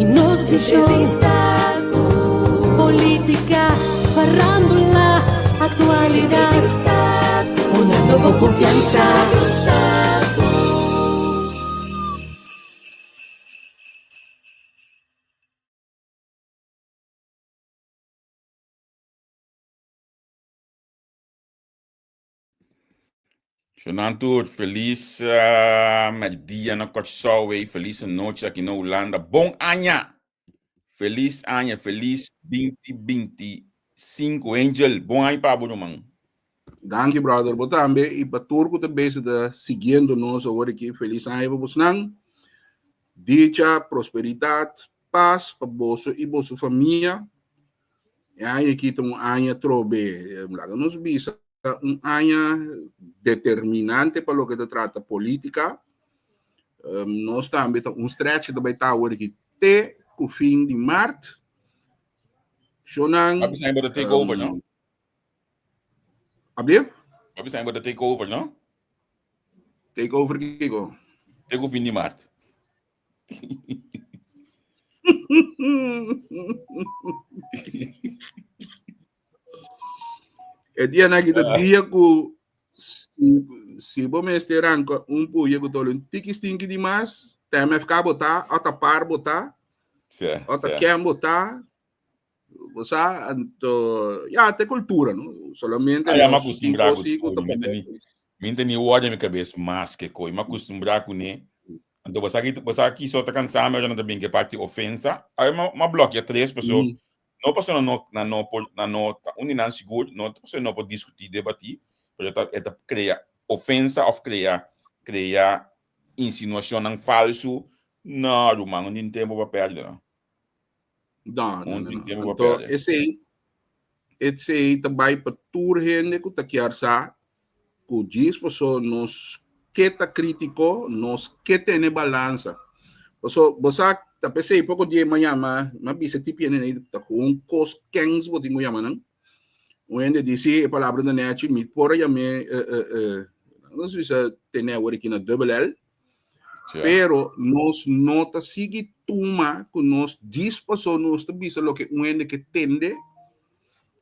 I nos vishon. Entrevista ku polítika, farándula, aktualidat. Entrevista ku Dunando bo konfiansa. Entrevista ku. Shonan tur, felis merdia na Kòrsou wey, felis anochi aki na Hulanda. Bon aña! Felis aña, felis 2025. Angel, bon aña pa bo ruman. Danki brother, bo tambe y pa tur cu ta bezig ta siguiendo nos awor aki, felis aña pa bosnan. Dicha, prosperidad, pas pa boso y boso famia. E aña aki ta un aña trobe, laga nos bisa un aña determinante pa loke ta trata politica. Nos tambe ta un stretch ta bai ta awor aki te ku fin di maart. Shonan. Papi sa bo ta take over, no? Abie? Papi sa bo ta take over, no? Take over kiko? Te ku fin di maart. E dia na kita ah. dia ku si, si bo mester ranka un puya ku tolo un tiki stinky di mas, TMFK bota, ota par bota, ota kem bota, bo sa, anto, ya, te cultura, no? Solamente ah, ya, nos tin cos ku ta Mi teni word in mi cabeza mas que coi. Ma acostumbrar com ne. Anto bo sa ki bo sa ki so ta cansá mi ora nan ta bin ke parti ofensa. Awe ma ma blokia tres paso mm. no paso na no na no por na no ta un di nan sigur no paso no por discuti debati pero ta e ta crea ofensa of crea crea insinuacionnan falso. No, ruman, no tin tempo pa perde no. No, no, no. no. Anto esei esei ta bai pa tur hende ku ta kier sa ku djis paso nos ke ta kritiko, nos ke tene balansa. Paso bo sa ta p'esei poko dia mi a yama, mi a bisa tipi hende nei ta ku un kos kens bo tin ku yama nan. Un hende di si e palabra ta nechi, mi por a yam'é nos bisa tene awor aki na dubbel L. Pero nos no ta sigui tuma ku nos djis paso nos ta bisa loke un hende ke tende,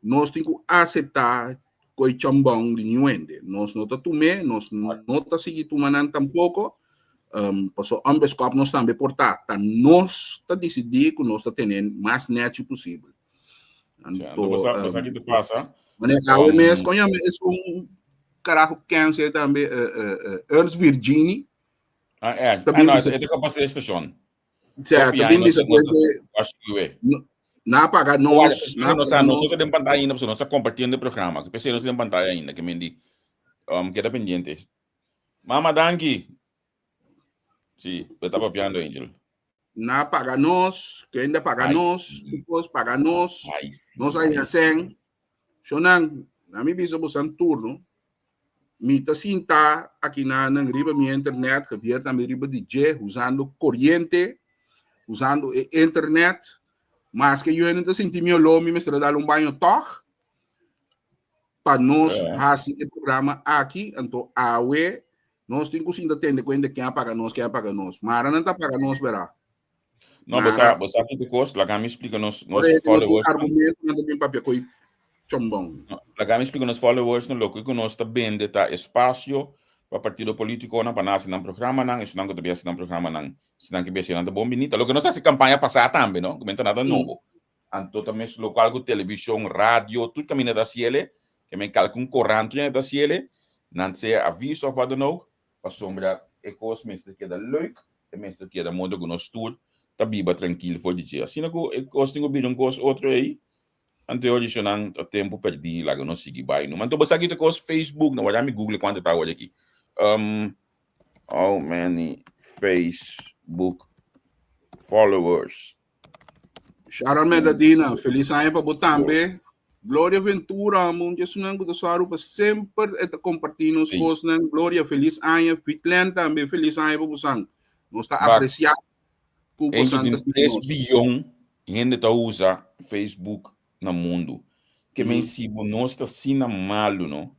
nos tin ku aseptá koi chambon di niun hende. Nos no ta tum'é, nos no ta sigui tuma nan tampoko, um, paso un beskòp nos tambe por ta. Ta nos ta disidí ku nos ta tene mas nèchi posibel. Anto, um, sa ki ta pasa? Manera awe mes, kon yama esun carajo cancer tambe, uh, uh, uh, Ernst Virgini. Ah, Ernst. Ah, no, e ta compartir estacion. Sea, ta bin bisa que na paga nos, na paga nos. Nos den pantalla ainda, nos ta compartiendo el programa. Que pese nos den pantalla ainda, que mendi. Um, queda pendiente. Mama, danki. Sí, me está papiando, Angel. Na paga nos, que ainda paga nos, tipos paga nos, nos ay hacen. Shonan, na mi bisa bosan turno, mi ta sinta aki na nan riba mi internet, Javier tambe riba di dje, usando corriente, usando e internet, maske yo no ta sinti mi oló, mi mester a dal un baño tog, pa nos hasi e programa aki, anto awe nos tin ku sinta tende kuenta ken a paga nos, ken a paga nos. Mara nan ta paga nos, bera. No, bo sa, bo sa ki kos, laga mi splika nos, nos Ora followers. Argumento nan ta bin papia koi chombon. No, laga mi splika nos followers no loke ku nos ta bende ta espacio pa partido politiconan pa nan hasi nan programanan, esunnan ku ta bin hasi nan programanan, si nan ke bin hasi nan ta bon bini. Ta loke nos hasi kampaña pasá tambe, no? Ku men ta nada nobo. Anto ta mes lokual ku televishon, radio, tur kaminda ta hasi ele, ke men kalka un korant tur ta hasi ele, nan sea aviso of wat dan ook, Pasobra e kos mester keda leuk, e mester keda modo ku nos tur ta biba trankil for di dje. Asina ku e kos tin ku bira un kos otro ei, anto e nan ta tempu pèrdí, laga nos sigui bai numa. Anto bo sa ki ta kos Facebook, no wak mi google kuantu ta awor aki. Um, how many Facebook followers? Sharon Medadina, feliz aña pa bo tambe. Gloria Ventura, mun esunnan ku ta sòru pa semper e ta kompartí nos Sí. kosnan. Gloria, feliz aña. Fitlen tambe, feliz aña pa bosan. Nos ta Bak. apresiá ku Enzo bosan tin ta sigui 3 nos. biyon hende ta usa Facebook na mundu. Ke men Mm. si bo nos ta asina malu, no?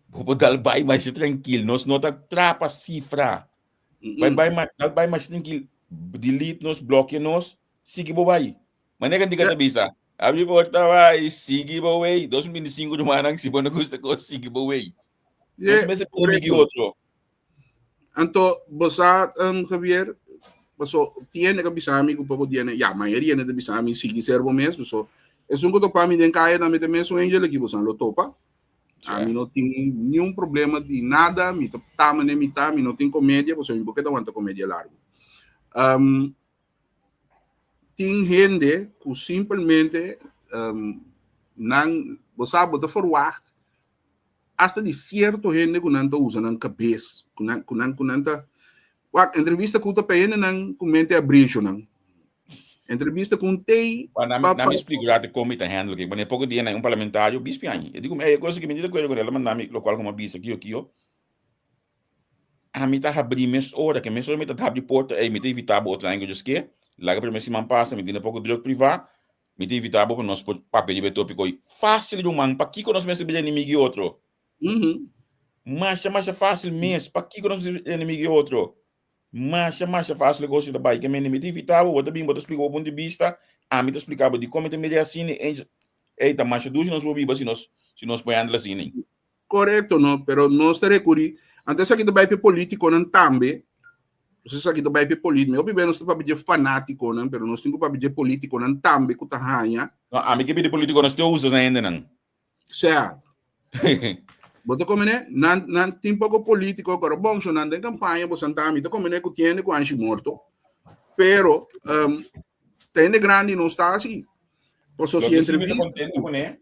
Bo por dal bai masha trankil. Nos no ta trapa sifra. Bai Mm-mm. bai ma, dal bai masha trankil. Delete nos, blòkia nos. Sigui bo bai. Manera kantika ta bisa, Abri porta bai, sigui bo wey. 2025 rumannan, si bo no gusta kos, sigui bo wey. Nos mester enemigo otro. Anto, bo sa, Javier, paso tiene que bisa mi ku poko tiene, ya, mayoria ne ta bisa mi sigui ser bo mes, paso esun ku topa mi den kaya tambe ta mesun angel aki, bosan lo topa. Ami no tin niun problema di nada, mi ta ta mane mi ta, mi no tin komedia, paso mi por keda wanta komedia largu. Tin hende ku simpelmente nan, bo sa, bo ta verwacht hasta di sierto hende ku nan ta usa nan kabes, ku nan, ku nan, ku nan ta, wak, entrevista ku ta pa hendenan ku mente abrishonan. Entrevista ku un tei Pa na, pa, na pa, mi explico rato kon mi ta handle ke. Wanneer poko dia na un parlamentario bispi aña. E dico, ey, cosa ke mi no ta acuerdo con el, a manda mi locual como a bisa kio kio. Ami ta habrí mes ora, ke mes ora mi ta habri porta, ey, mi ta invitá bo otro aña ku Dios ke, laga primer siman pasa, mi tene poko druk privá, mi ta invitá bo pa nos por papia riba e tópiko ei. Fásil, ruman, pakiko nos mester bira enemigu di otro? Masha, masha fásil mes, pakiko nos mester bira enemigu di otro? Masha, masha fásil e kos ta bai. Ke mende mi ta invitá bo, bo ta bin, bo ta splika bo punto di bista, ami ta splika bo dikon mi ta mira asina, ey, ta masha dushi nos por biba si nos, si nos por handle asina. Korekto no, pero nos ta rekuri, anto esaki ta bai pa e politikonan tambe, pues esaki ta bai pa e politi, mi hopi bes nos ta papia dje fanatikonan, pero nos tin ku papia dje politikonan tambe ku ta haña. No, ami ke pidi politikonan steo usa na hendenan. Sea, bo ta komene, nan, nan tin poko politiko, pero bon, so nan den kampaña bo santa mi ta komene ku tiende ku anshi morto, pero um, ta hende grandi no sta asi. Paso Lo si ke si mi ta entrevista kontento kuné,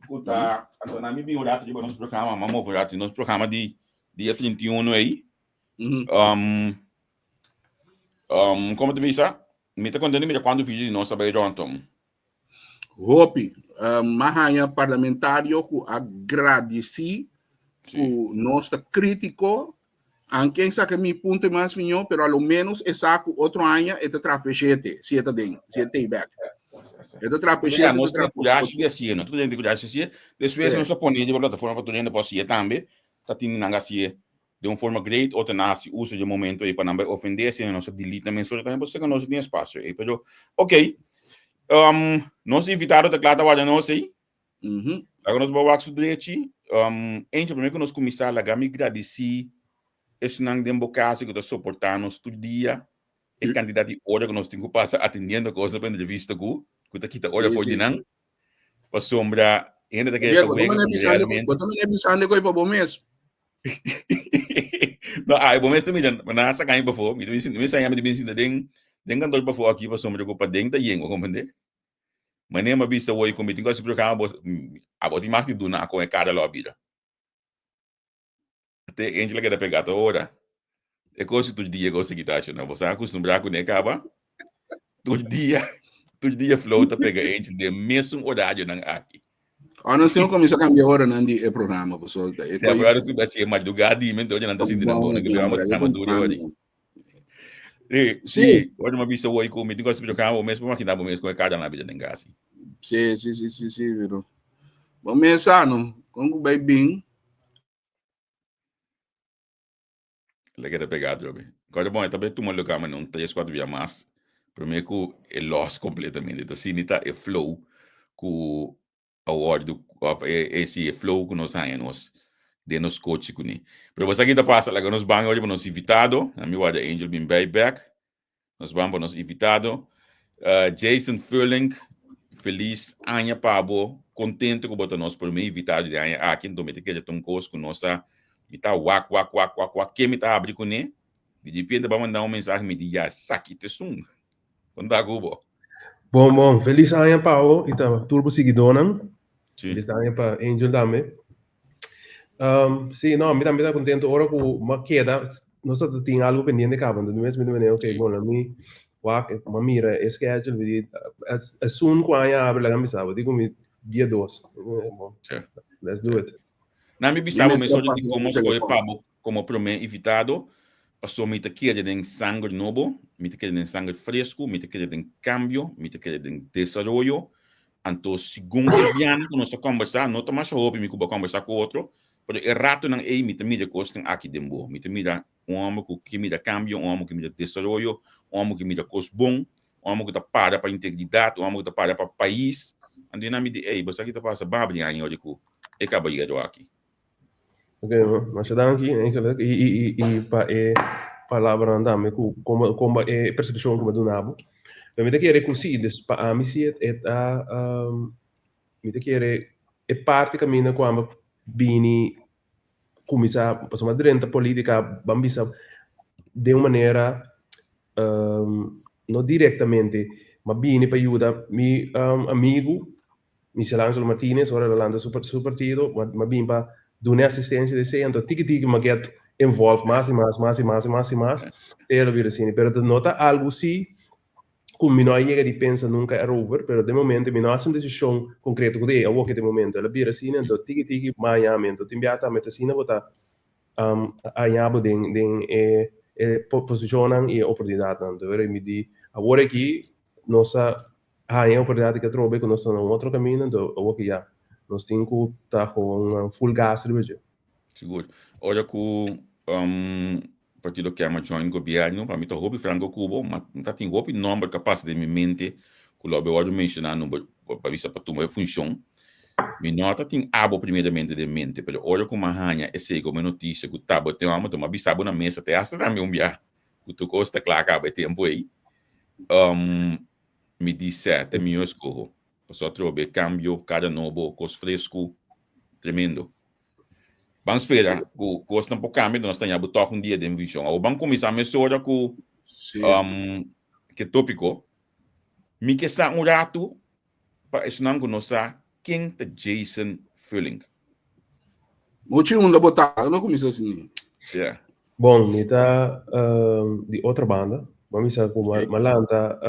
ku ta anto na mi bin un rato riba nos programa, ma move un rato nos programa di dia 31 ei. Como te bisa? Mi ta contento mira cuanto video di nos ta bay rondom. Hopi. Um, ma haña parlamentario ku a gradisi ku nos ta kritiko. Anke sa ke mi punto mas miño, pero a lo menos e sa ku otro aña e ta traha peshete, si e ta den, si e ta back. E ta traha Mira, peshete, nos ta traha tin kurashi di hasié, no? Tur hende tin kurashi di hasié. Despues nos a pone riba plataforma pa tur hende por hasié tambe. Ta tin nan hasié den un forma great, otro nan hasi uso di e momento ei pa nan bai ofendé, asina nos a delete nan menshonan tambe, pasobra nos tin espasio ei. Pero, ok, nos invitado ta kla ta warda nos ei. Laga nos bai wak su drechi. Angel, promé ku nos kuminsá, laga mi gradisí esnan den bo kas ku ta soportá nos tur dia, e kantidat di ora ku nos tin ku pasa atendiendo kosnan pa entrevista ku, ku ta kita ora for di nan. Pasobra hende ta kere ta wega ku realmente. Bo ta mane bisando koi pa bo mes. No, ai, bo mes ta mira, na sa kain pafó, mi ta bin sinta, mi sa mi ta bin sinta den den kantor pafó aki pasobra ku paden ta yen, bo komprendé? Manera mi a bisa woi ku mi tin ku hasi programa bo abo tin mas di duna akon e kara lo a bira. Te Angela keda pegá ta ora. E kos tur dia kos sigui ta asina. Bo sa akustumbrá kuné kaba. Tur dia, tur dia Flow ta pega Angel den mesun orarionan aki. Ah, no, sino comienza a cambiar hora nan di e programa, pues, so, e Se agora su basi madrugada di mente oye nan ta sinti nan bona que vamos programa duro ori. Sí, sí, ora ma visto hoy ku mi tin kos programa, bo mes por imaginá bo mes con e cara na vida den gasi. Sí, sí, sí, sí, sí, pero bo mes sa no, con ku bai bin. Le keda pegá atrobe. Kòrda bon, e ta bai tuma lugá manera un tres, kuater bia mas promé ku e lòs kompletamente. Ta asina ta e flow ku a wòrdu òf e e si e flow ku nos haña nos den nos kochi kuné. Pero bo sa ki ta pasa, laga nos ban awor pa nos invitado. A mi warda Angel bin bai bèk. Nos ban pa nos invitado. Jason Furling, feliz aña pa bo. Contento cu bo ta nos primer invitado di aña aki. Enton mi ta kere ta un cos cu nos a mi ta wak wak wak wak wak ke mi ta habri cune. Di diripiente bo a manda un mensahe mi di ya esaki ta esun. Con ta cu bo? Bon bon, feliz aña pa bo y ta tur bo siguidornan. Feliz aña pa Angel tambe. Um, sí, no, mi tambe ta contento ora cu ma keda, nos ta tin algo pendiente caba, entonces mes mi ta mene, ok, bueno, mi wak, ma mira e schedule, mi di, as, as soon cu aña abre, laga mi sa, bo di cu mi dia dos. Bon, let's do it. Na mi bisa bo mesora di como scoge pa bo como prome invitado, paso mi ta kere den sanger nobo, mi ta kere den sanger fresco, mi ta kere den cambio, mi ta kere den desaroyo, Anto segun e bianan ku nos ta kombersá, no ta masha hopi mi ku bo a kombersá ku otro, pero e ratonan ei mi ta mira e kosnan aki den bo. Mi ta mira un hòmber ku ke mira kambio, un hòmber ku mira desaroyo, un hòmber ku mira kos bon, un un hòmber ku ta para pa integridat, un hòmber ku ta para pa pais. Anto nan mi di, ey, bo sa ki ta pasa? Ban abri aña ora ku e kabayero aki. Ok, masha danki eigenlijk. I, i, i, i pa e palabranan tambe ku komo komo e persepshon ku mi a duna bo. Pero mi ta kere ku si, dus pa ami si e ta mi ta kere e parti kaminda ku ami bini kuminsá pasobra mi a drenta politika ban bisa den un manera no direktamente mi a bini pa yuda mi amigu Michelangelo Martinez ora el a lanta su su partido mi a bini pa duna e asistencia di esey anto tiki tiki mi a get involved mas y mas mas y mas y mas y mas te el a bira asina pero no ta algo si ku mi no a yega di pensa nunka erover, pero den momento mi no hasi un desishon konkreto ku di ey awor ke den momento el a bira asina, anto tiki tiki maña mi, anto tin bia tambe ta asina bo ta haña bo den den e e posishonnan i e oportunidatnan. Anto ora mi di awor aki nos a haña e oportunidat aki atrobe ku nos ta na un otro kaminda, anto awor ki ya nos tin ku ta gewoon full gas riba dje. Sigur. Ora ku partido KEM a join gobierno, pa mi ta hopi franco ku bo, ma ta tin hopi nomber ku a pasa den mi mente ku lo a wòrdu menshoná number pa bisa pa tuma e funshon. Mi no ta tin abo primeramente den mente, pero ora ku mi a haña esei komo e notisia ku tabatin hòmber, mi a bisa bo na mesa te hasta tambe un bia ku tur kos ta kla kaba e tempu ei. Mi di sè, ta e mihó eskoho. Pasobra atrobe kambio, kara nobo, kos fresku, tremendo. Ban spera ku kosnan por kambia, nos ta haña bo tòg un dia den vishon. Awor ban kuminsá mesora ku ke tópiko. Mi ke sa un ratu pa esnan ku no sa ken ta Jason Fullink. Mochi unda bo ta? No kuminsá asina. Sí. Bon, mi ta di otro banda. Bo a misa ku mi a lanta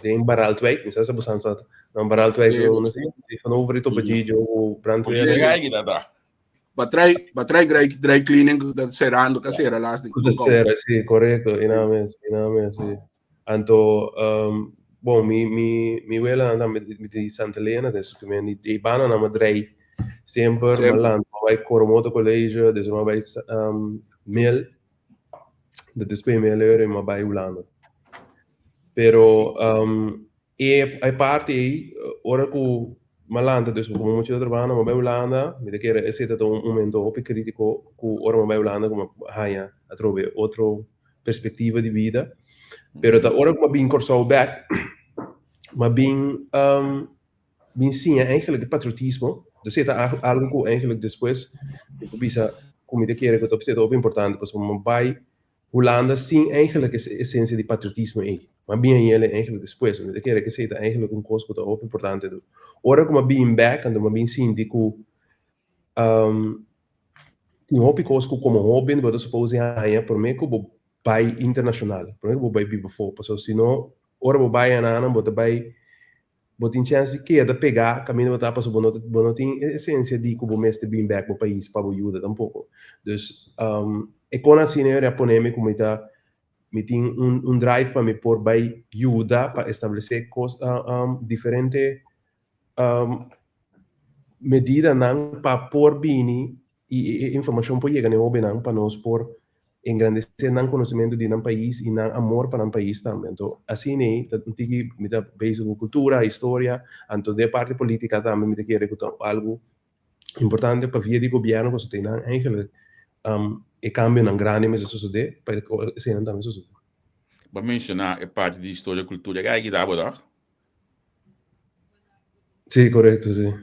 den Baraltwijk. Mi sa si bo sa sa na Baraltwijk Sí. no si. Van over di Topo Gigio ku brandweer. Oye, gai kita ta. Batrai, batrai dry, dry cleaning ku ta serando, ka sera las di Ku ta sera, sí, korekto. I nan mes, i nan mes, sí. Anto, bon, mi, mi, mi welanan tambe di, di Santa Elena, dus ku men di, di banda nan a drei semper, Semper. m'a lanta, m'a bai Coromoto College, dus m'a bai Mil, despues di Mil ora m'a bai Hulanda. Pero e, e parti ei, ora ku m'a lanta, dus komo mucha di otro banda, m'a bai Hulanda, mi ta kere esei ta un momento hopi kritiko ku ora m'a bai Hulanda ku m'a haña atrobe otro perspectiva di bida. Pero ta ora ku m'a bin Kòrsou bèk, m'a bin bin siña eigenlijk e patriotismo. Dus e ta algu ku eigenlijk despues mi por bisa ku mi ta kere ku ta ta hopi importante pasobra mi bai Hulanda sin eigenlijk e esensia di patriotismo ei. M'a bin hañ'el eigenlijk despues. Mi ta kere ku esei ta eigenlijk un kos ku ta hopi importante. Ora ku m'a bin bèk anto m'a bin sinti ku Tin hopi kos ku komo hóben bo ta supos di haña promé ku bo bai internashonal, promé ku bo bai biba afó. Pasobra si no, ora bo bai ananan bo ta bai, bo tin chèns di keda pegá kaminda bo ta pasobra bo no ta bo no tin e esensia di ku bo mester bin bèk bo pais pa bo yuda tampoko. Dus, e kon asina yo a pone mi ku mi ta mi tin un un drive pa mi por bai yuda pa establesé kos diferente medidanan pa por bini y e informacion por yega na e hobennan pa nos por engrandece nan conocimento di nan pais y nan amor pa nan pais tambe. Anto asina ey ta un tiki mi ta bezig cu cultura, historia, anto den e parti politica tambe mi ta kere cu ta algo importante pa via di gobierno pasobra te nan eigenlijk e cambionan grandi mester sosode pa eseinan tambe sosode. Bo a menciona e parti di historia y cultura, e aki ta bo toch? Sí, korekto, sí.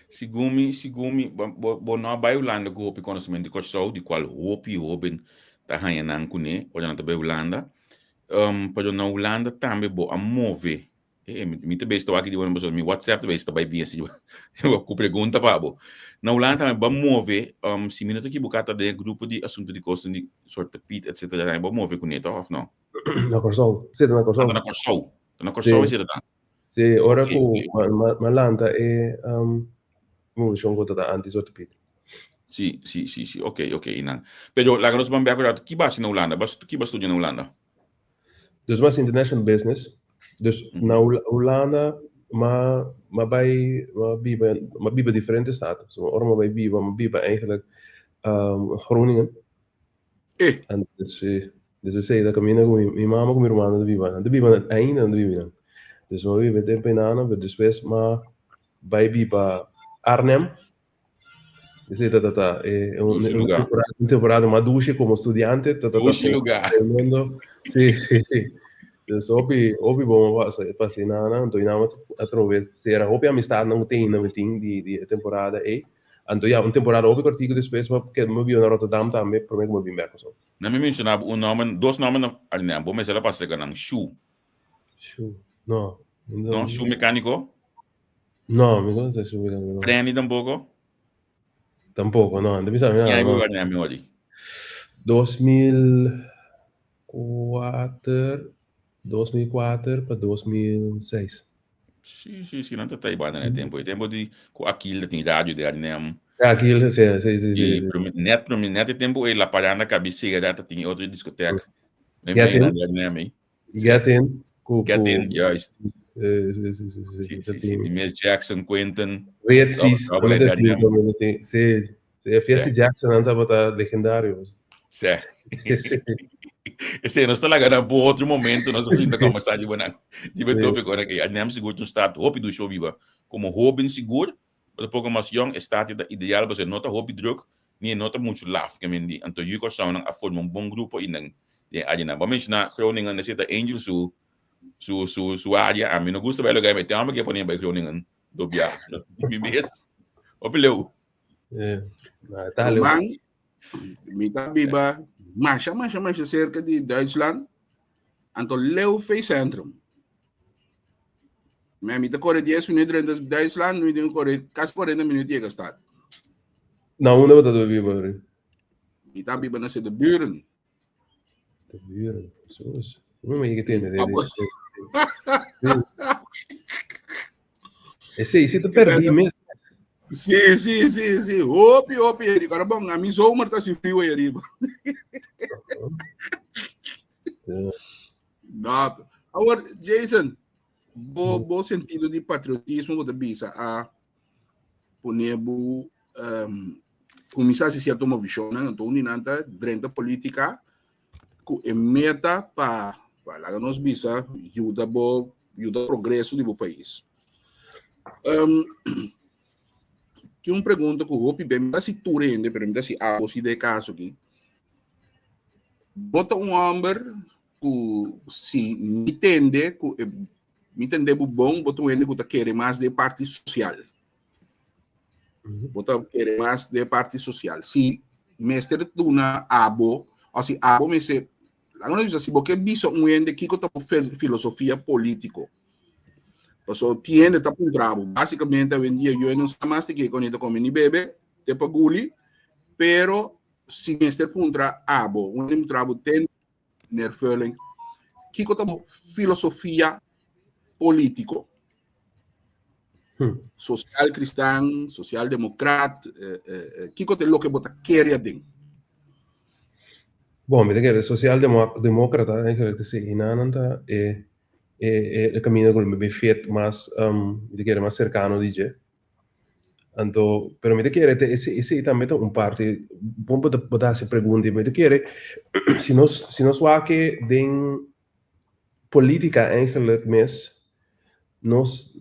Segun mi, segun mi, bo, bo, bo no a bai Hulanda ku hopi konosementu di Kòrsou, di kual hopi hóben ta haña nan kuné ora nan ta bai Hulanda. Um, pero na Hulanda tambe bo a move. Eh, mi, mi ta bezig ta wak di bo, pasobra mi WhatsApp ta bezig ta bai bien si ku pregunta pa bo. Na Hulanda tambe bo a move, um, si mi no ta ekiboká ta den e grupo di asuntu di kosnan di Zwarte Piet, etcetera, tambe bo a move kuné, tòg òf no? Na Kòrsou, sí, ta na Kòrsou. Ah, ta na Kòrsou. Ta na Kòrsou Sí. esei ta. Sí, ora Ok, ku ok. m'a lanta e movishon ku ta anti Zwarte Piet. Sí, sí, sí, sí. Ok, ok, einan. Pero laga nos ban bek un rato. Ki basi na Hulanda? Bas, ki bas studia na Hulanda? Dus mas international business. Dus na Hulanda m'a m'a bai m'a biba m'a biba diferente stad. So ora m'a bai biba m'a biba eigenlijk Groningen. Eh. En dus, sí. Dus esei ta kaminda ku mi mama ku mi rumannan ta biba. Nan ta biba ainda nan ta biba einan. Dus mi a biba e tempu einan, pero despues mi a bai biba Arnhem. Esei ta ta un Dushi lugar. temporada, un temporada mas dushi komo studiante. Ta ta Dushi lugar. Tremendo. Sí, sí, sí. Dus hopi, hopi bon a pasa, pasa einan. Anto einan atrobe sera hopi amistadnan ku tin ainda mi tin di di e temporada ei. Anto ya, un temporada hopi kortiku despues mi a keda mi a biba na Rotterdam tambe promé ku mi a bin bèk Kòrsou. Nan mi menshoná bo un nòmber, dos nòmber na Arnhem. Bo mester a pasa serka nan, Shu. Shu, no. No, Shu mekániko? No, mi no sa Shu mekániko, no. Frenny tampoko? Tampoko, no. Anto mi sa mi Ki nada, aña bo no. biba Arnhem, mi ori? 2004, 2004 pa 2006. Sí, sí, sí, nan ta ta ibanda na e tempo. E tempo di ku Akil ta tin radio di Arnhem. Akil, sí, sí, sí, sí. I prome, net prome, net e tempo ei La Paranda Cabecera ta tin otro discoteca. Get in. Di Arnhem ei. Get in. Ku, Get in, juist. Sí, sí, sí, sí, sí, Sí, sí, sí. Di mes Jackson, Quentin. Red Seas, sí, sí. Sí, fiesta Jackson nan tabata legendario. Sí. Sí. Ese nos ta laga nan por otro momento, nos a sinta conversa di bonan. Di be tópico ora que Arnhem sigur ta un stad hopi dusho biba. Como hoben sigur, pero poco mas yong, e stad ta ideal pasobra no ta hopi druk, ni e no ta mucho laf ke men di. Anto yu Kòrsounan a forma un bon grupo i nan den áreanan. Bo a menshoná Groningen, esei ta Angel su su su su área. Ami no gusta bai lugar, mi tin homber ke pone bai Groningen dobia. Mi mes hopi leu. Ta leu. Ruman, mi ta biba masha, masha, masha cerca di Duitsland. Anto leu fei centrum. Me mi ta corre 10 minuut rond Duitsland, mi tin corre casi 40 minuut yega stad. Na unda bo ta biba, Ri? Mi ta biba na Zuiderburen. Zuiderburen, zo is. No me yega tende de Ese, si te perdí mes. Sí, sí, sí, sí. Hopi, hopi, Eric. Ahora bon, a mi zomer ta si frío ahí arriba. No. Ahora, Jason, bo, bo sentido di patriotismo bo ta bisa a pone bo um, kuminsá hasi sierto movishonnan, anto un di nan ta drenta polítika ku e meta pa, pa laga nos bisa, yuda bo, yuda progreso di bo pais. Um, tin un pregunta ku hopi ben, mi ta si tur hende, pero mi ta si abo si de kaso aki. Bo ta un homber ku si mi tende ku e, mi tende bo bon, bo ta un hende ku ta kere mas de parti sosial. Bo ta kere mas de parti social. Si mester duna abo, o si abo mester, laga nos bisa, si bo ke bisa un hende kiko ta bo filosofia politico. Paso tin hende ta puntra bo. Basicamente awendia yo no sa mas di kiko ni ta come ni bebe, te pa guli, pero si mester puntra abo, un hende puntra bo ten meneer Furling, kiko ta bo filosofia politico? Social cristian, social democrat, eh, eh, eh, kiko te loke bo ta kere aden? Bon, mi ta kere social democrata eigenlijk te segi nan ta e e e camino ku mi fit mas um, mi ta kere mas cercano di dje. Anto, pero mi ta kere te ese esei tambe ta un parti, bon bo ta bo ta hasi pregunta, mi ta kere si nos si nos wak den Politica eigenlijk mes, nos,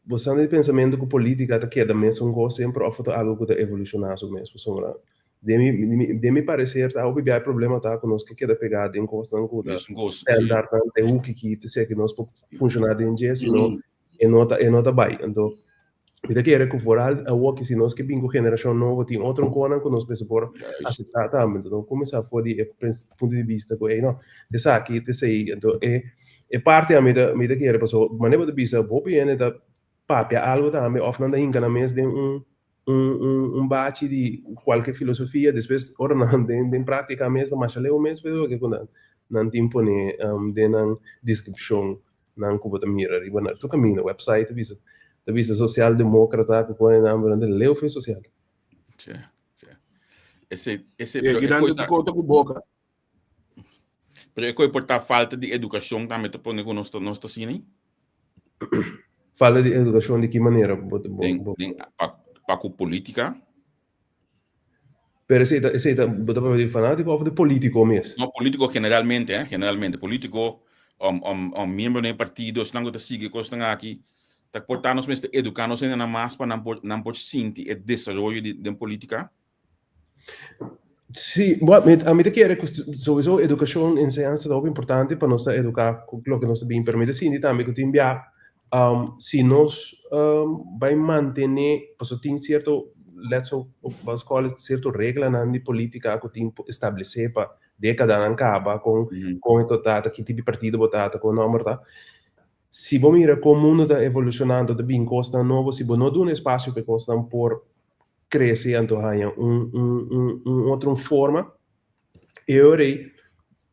bo sa di pensamiento cu politica ta keda mesun cos semper of ta algo cu ta evoluciona su mes? Pasobra den mi, den mi parecer ta hopi bia e problema ta cu nos ke keda pega den cosnan cu ta Mesun cos, sí. standaardnan, den hoeki ki ta esaki nos por funciona den dje, sino e no ta, e no ta bai. Anto, mi ta kere ku vooral awor ki si nos ke bin ku generashon nobo tin otro konan ku nos mester por aseptá tambe. Anto no kuminsá for di e punto di bista ku ey no, esaki ta esei. Anto e e parti ami ta mi ta kere pasobra manera bo ta bisa hopi hende ta papia algu tambe òf nan ta hinka nan mes den un un un un bachi di kualke filosofia despues ora nan den den práktika mes ta masha leu mes loke ku nan nan tin pone den nan deskripshon. Nan ku bo ta mira riba nan tur kaminda website ta bisa ta bisa social demócrata ku pone nan pero nan ta leu fe social. Sí, sí. Ese, ese, E pero e grande koi ta, kota ku boka. pero e koi por ta falta di edukashon tambe ta pone ku nos ta nos ta asina ei? Falta di edukashon di ki manera bo bo Den bo den pa pa ku polítika? Pero esei ta, esei ta, bo ta papia di fanátiko òf di polítiko mes? No, polítiko generalmente, eh, generalmente. Polítiko, um, um, um, miembro den partido, esnan ku ta sigui kosnan aki, ta por ta nos mester eduká nos hendenan mas pa nan por, nan por sinti e desaroyo di, den polítika? Sí, bo, mi, a mi ta kere ku sowieso edukashon, enseñansa ta hopi importante pa nos ta eduká ku loke nos ta bin, pero mi ta sinti tambe ku tin bia Si nos bai mantené, pasobra tin sierto letsel ban skol sierto reglanan di polítika ku tin establesé pa dékadanan kaba kon kon e ta ki tipo di partido bo ta, kon nòmber ta. Si bo mira kon mundu ta evolushonando ta bin kosnan nobo, si bo no duna espasio pa e kosnan por krese anto haña un un un otro forma, e ora ei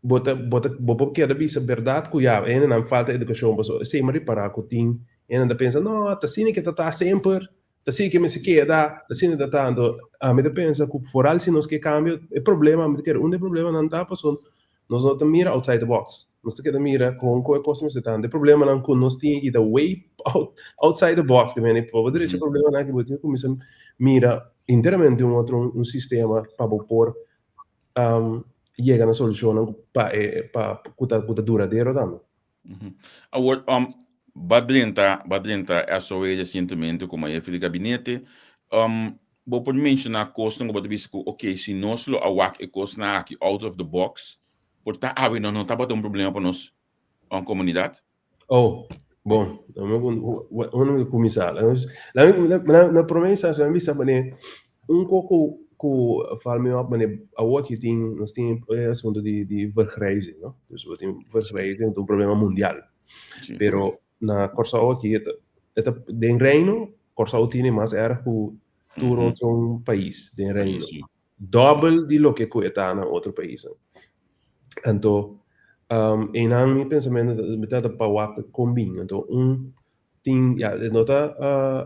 Bo ta, bo ta, bo por keda bisa berdad cu ya, hendenan falta educacion paso esey mi a ripara cu tin hendenan ta pensa, no, ta asina ke ta ta semper, ta asina ke mester keda, ta asina ta ta. Anto ami ta pensa cu foral si nos ke cambio, e problema, ami ta kere un di e problemanan ta paso nos no ta mira outside the box, nos ta keda mira con cu e cos mester ta. Anto e problemanan cu nos tin aki ta way out, outside the box, ke mende pa bo drecha e problemanan aki bo tin cu cuminsa mira enteramente un otro un sistema pa bo por yega na solushonnan pa e pa ku ta ku ta duradero tambe. Awor, um, ba drenta, ba drenta SOA resientemente komo hefe di gabinete. Um, bo por menshoná kosnan ku bo ta bisa ku, oké, si nos lo a wak e kosnan aki out of the box, por ta awe no no tabata un problema pa nos um, komunidat? Oh, bon, unda mi kuminsá? Na promé instansia mi bisa manera un kos ku val mi op manera awor aki tin nos tin e asuntu di di vergrijzing no, dus bo tin vergrijzing ta un problema mundial, pero na Kòrsou aki e ta den Reino Kòrsou tene mas erg ku tur otro pais den Reino. Dòbel di loke ku e ta na otro paisnan. Anto, einan mi pensamentu ta, mi trata pa wak kon bin. Anto, un tin, ya, e no ta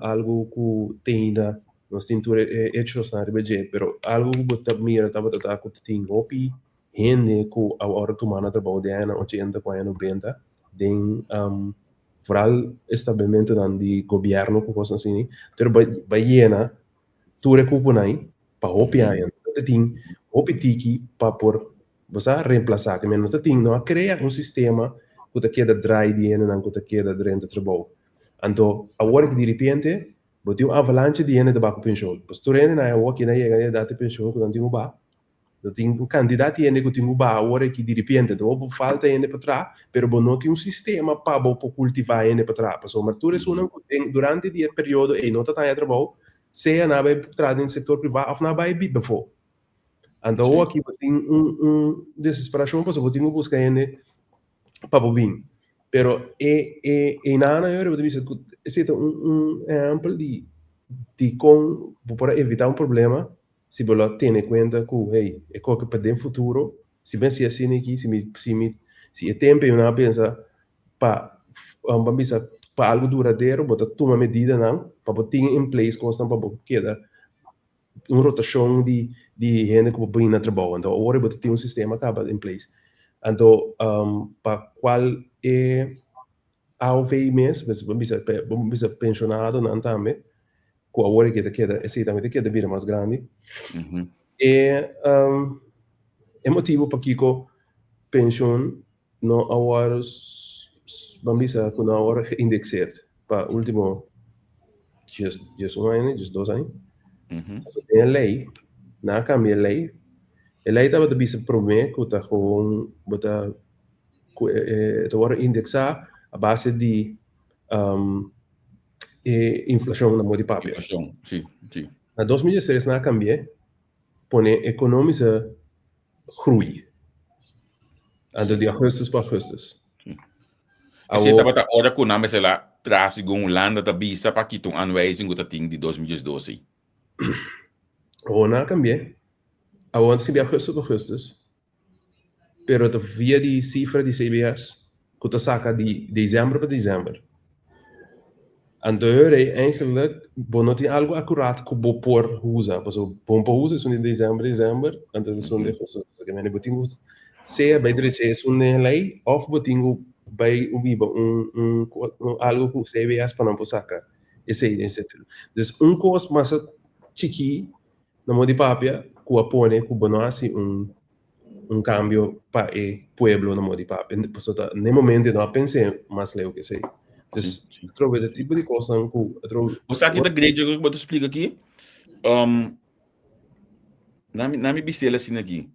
algu ku te ainda nos tin tur e hechosnan riba dje, pero algu ku bo ta mira tabata ta ku tin hopi hende ku a wòrdu tumá na trabou den añanan ochenta ku aña nobenta den foral establimientonan di gobièrnu ku kosnan asina, pero bai yena tur e kuponan ei pa hopi aña. No ta tin hopi tiki pa por, bo sa, reemplasá. Te no ta tin, no a krea un sistema ku ta keda drai di hendenan ku ta keda drenta trabou. Anto awor ki diripiente bo tin un avalanche di hende ta bai ku penshon. Pues tur hendenan awor ki na yega na edat di penshon ku nan tin ku bai. No tin un kantidat di hende ku tin ku baha awor aki diripiente. Enton bo falta hende pa traha, pero bo no tin un sistema pa bo por kultivá hende pa traha. Pasobra tur esunnan ku den durante di e periodo ei no ta taña trabou, sea nan a bai traha den sektor privá òf nan a bai biba afó. Anto awor aki bo tin un un desesperashon pasobra bo tin ku buska hende pa bo bin. Pero e e einan ayora bo ta bisa ku esei ta un un ehèmpel di dikon bo por a evitá un problema Si bo lo tene kuenta ku, hey, e koke pa den futuro, si mi hasi asina aki, si mi, si mi, si e tempu ei mi nan a pensa pa, pa bisa, pa algu duradero, bo ta tuma medidanan pa bo tin in place kosnan pa bo keda un rotashon di, di hende ku bo bini na trabou. Anto awor bo ta tin un sistema kaba in place. Anto pa kual e AOV mes, bo bisa, bo bisa penshonadonan tambe, ku awor e ta keda, esei tambe ta keda bira mas grandi. E e motibu pakiko penshun no a wòrdu, ban bisa ku no a wòrdu geïndekseerd pa último 11 aña, 12 aña. Pasobra den e lei, nan a kambia e lei, e lei tabata bisa promé ku ta gewoon bo ta ku e ta wòrdu indeksá a base di e inflacion na modi papia. Inflacion, si, si. Na 2016 nan a cambi'e pone economische groei. Anto di augustus pa augustus. Si. Esei tabata ora cu nan mester la traha segun Hulanda ta bisa pa kita un aanwijzing cu ta tin di 2012. Awor nan a cambi'e. Awor nan ta scirbi augustus pa augustus. Pero ta via di cifra di CBS cu ta saca di december pa december. Anto heur eigenlijk bo no tin algo acuraat cu bo por usa. Pasobra bo no por usa esun di december december, anto esun di agosto. Bo tin cu sea bay drecha esun den e ley of bo tin cu bay biba un un algo cu CBS pa nan por saca esey den sentido. Dus un cos mas chiki na modo di papia. ku a pone ku bo no hasi un un kambio pa e pueblo na moda di papia. Pasobra ta n'e momento e no a pens'é mas leu ku esei. Dus atrobe e tipo di kosnan ku atrobe. Bo sa ki ta great ku bo ta splika aki? Um, na mi, na mi bisel asina aki.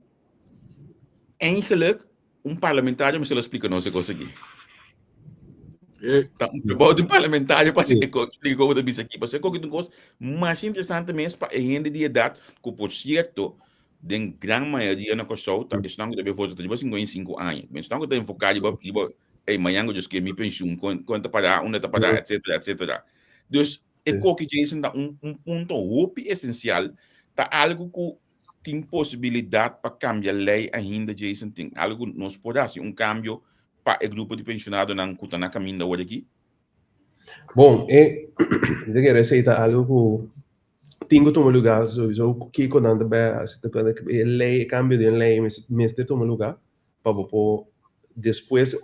Eigenlijk, un parlamentario mester lo splika nos e kos aki. Ta un trabou di un parlamentario pa e kos, splika kon bo ta bisa aki. Pasobra e koki ta un kos mas interesante mes pa e hende di edat ku por sierto den gran mayoria na Kòrsou ta esnan ku ta bai vota ta riba 55 aña. Esnan ku ta enfoká riba riba ey mañan ku Dios ke mi penshun kon kon ta pará unda ta pará etcetera etcetera. Dus e koki Jason ta un un punto hopi esensial ta algu ku tin posibilidat pa kambia lei ainda Jason tin algu ku nos por hasi un kambio pa e grupo di penshonadonan ku ta na kaminda awor aki? Bon e mi ta kere esei ta algu ku tin ku tuma lugá souiso kiko nan ta bai hasi ta kende e lei e kambio den lei mester tuma lugá pa bo por despues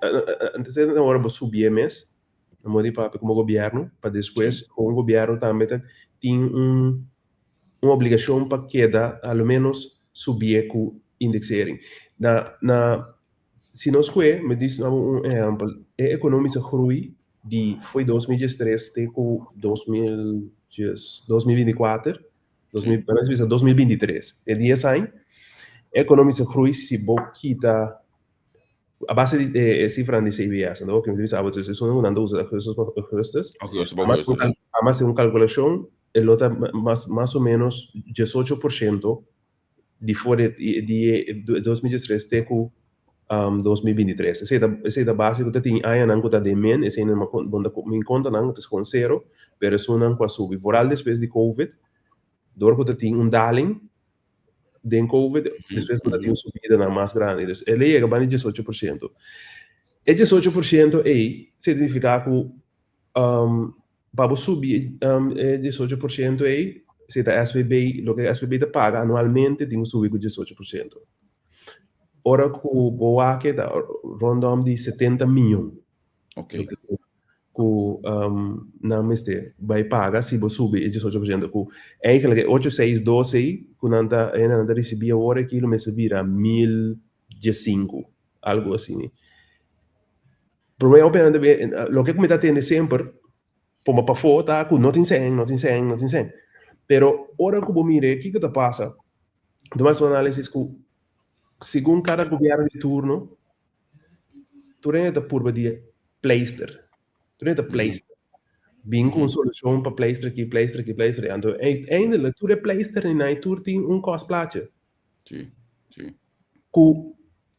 te na ora bo subié mes na modo di papia komo gobièrnu pa despues un gobièrnu tambe ta tin un un obligashon pa keda a lo ménos subié ku indexering. Na na si nos kue, mi dis nan un ehèmpel, e ekonomische groei di fo'i 2013 te ku 2024, nos bisa 2023, e dies aña, e ekonomische groei si bo kita A base di e cifranan di CBS, anto oke mi ta bisa abo, dus esun ku nan ta usa augustus pa augustus, Augustus pa augustus. A mas un kalkulashon e lo ta mas mas o menos 18% di for di di 2013 te ku 2023. Esei ta esei ta base ku ta tin añanan ku ta den min, eseinan bo ta mi kontanan ta gewoon sero, pero esunnan ku a subi vooral despues di covid dor ku ta tin un daling den covid, despues bo ta tin un subidanan mas grandi. Dus el a yega banda di 18%. E 18% ei significa ku pa bo subi e 18% ei, si ta SVB, loke SVB ta paga anualmente tin ku subi ku 18%. Ora ku bo wak e ta rondom di 70 miyon. Ok. Ku nan mester bai paga si bo subi e 18% ku eigenlijk e ocho seis dos ei ku nan ta nan ta risibí awor aki lo mester bira 1015 algu asina. Promé hopi nan ta loke ku mi ta tende semper poma pafó ta ku no tin sèn no tin sèn no tin sèn pero ora ku bo mira kiko ta pasa bo hasi un análisis ku segun kada gobièrnu di turno Tur hende ta purba di pleister. Tur hende ta pleister. Bin ku un solushon pa pleister aki, pleister aki, pleister aki. Anto eindelijk tur e pleisternan ei tur tin un kòstplaatje. Sí, sí. Ku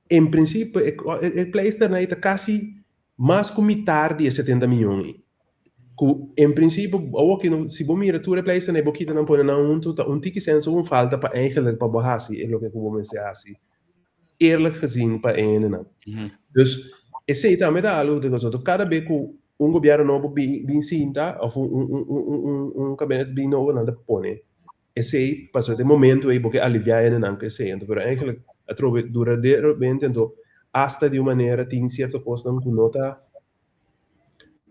en prinsipio e pleisternan ei ta kasi mas ku mitar di e 70 miyon ei. Ku en prinsipio awor ki si bo mira tur e pleisternan ei bo kita nan pone nan huntu ta un tiki senso un falta pa eigenlijk pa bo hasi e loke ku bo mester hasi. Eerlijk gezien pa e hendenan. Dus esei tambe ta algo ku ta kada be ku un gobièrnu nobo bin sinta òf un kabinet bin nobo nan ta pone esei pasobra den momento ei bo ke aliviá e hendenan ku esei. Anto pero eigenlijk atrobe duraderamente anto asta di un manera tin sierto kosnan ku no ta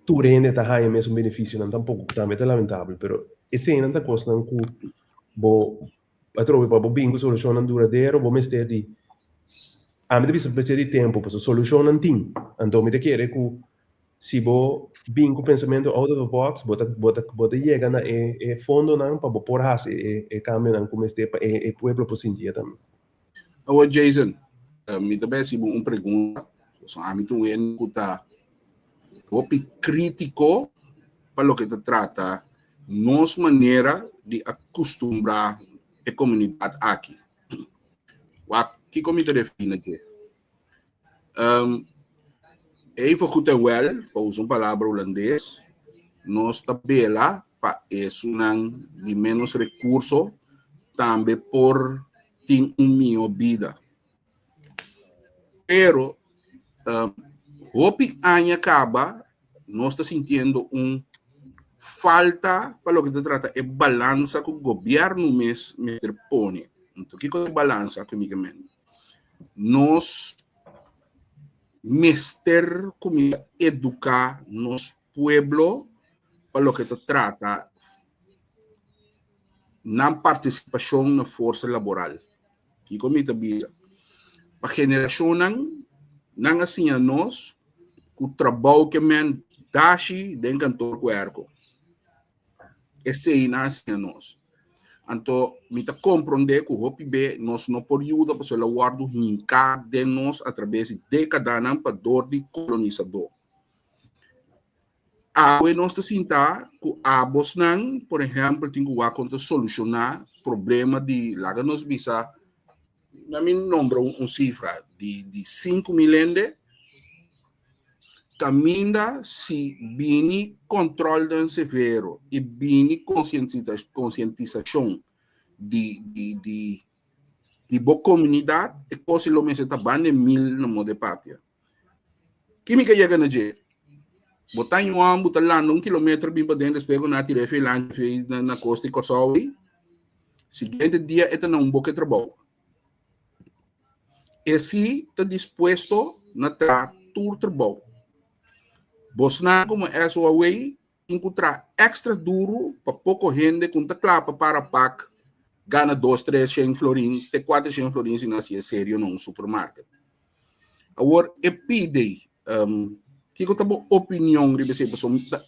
tur hende ta haña mesun benefisionan tampoko ku tambe ta lamentabel pero eseinan ta kosnan ku bo Atrobe pa bo bin ku solushonnan duradero bo mester di, ami ta bisa mester di tempu pasobra solushonnan tin. Anto mi ta kere ku si bo bin ku pensamentu out of the box bo ta bo ta bo ta yega na e e fondonan pa bo por hasi e e kambionan ku mester pa e e pueblo por sinti e tambe. Awor Jason, mi ta bai hasi bo un pregunta, pasobra ami ta un hende ku ta hopi kritiko pa loke ta trata nos manera di a kustumbrá e komunidat aki. Wak, kiko mi ta referí na dje? Um, even goed en wel, pa usa un palabra hulandes, nos ta bela pa esunnan di menos rekurso tambe por tin un mihó bida. Pero um, hopi aña kaba nos ta sintiendo un falta pa loke ta trata e balansa ku gobierno mes mester pone. Entonces, kiko e balansa ku mi ke men? Nos mester kuminsá eduká nos pueblo pa loke ta trata. Nan partisipashon na forsa laboral. Kiko mi ta bisa? Pa generashonnan nan a siña nos ku trabou ke men dashi den kantor ku erko. Esei nan a siña nos. Anto mi ta komprondé ku hopi be nos no por yuda pasobra el a wòrdu hinká den nos atrabes di dékadanan pa dor di kolonisadó. Awe nos ta sinta ku abosnan, por ehèmpel, tin ku wak kon ta solushoná problema di, laga nos bisa, na mi nombra un sifra, di 5000 hende, kaminda si bini kòntròlnan severo i bini konsientisashon di bo komunidat, e kos lo mester ta banda e mil na moda di papia. Kimi ka yega na dje? Bo ta yuan, bo ta landa un kilometer bin paden despues ku nan a tira e felanchi fei na, na kosta di Kòrsou ei. Siguiente dia e ta na un boke trabou. E si ta dispuesto na traha tur trabou. Bosnan komo SOAW tin ku traha extra duru pa poko hende ku ta kla pa para pak gana dos tres shen florin te kuater shen florin si nan hasié serio na un supermarket. Awor e pide kiko ta bo opinion riba esei? Pasobra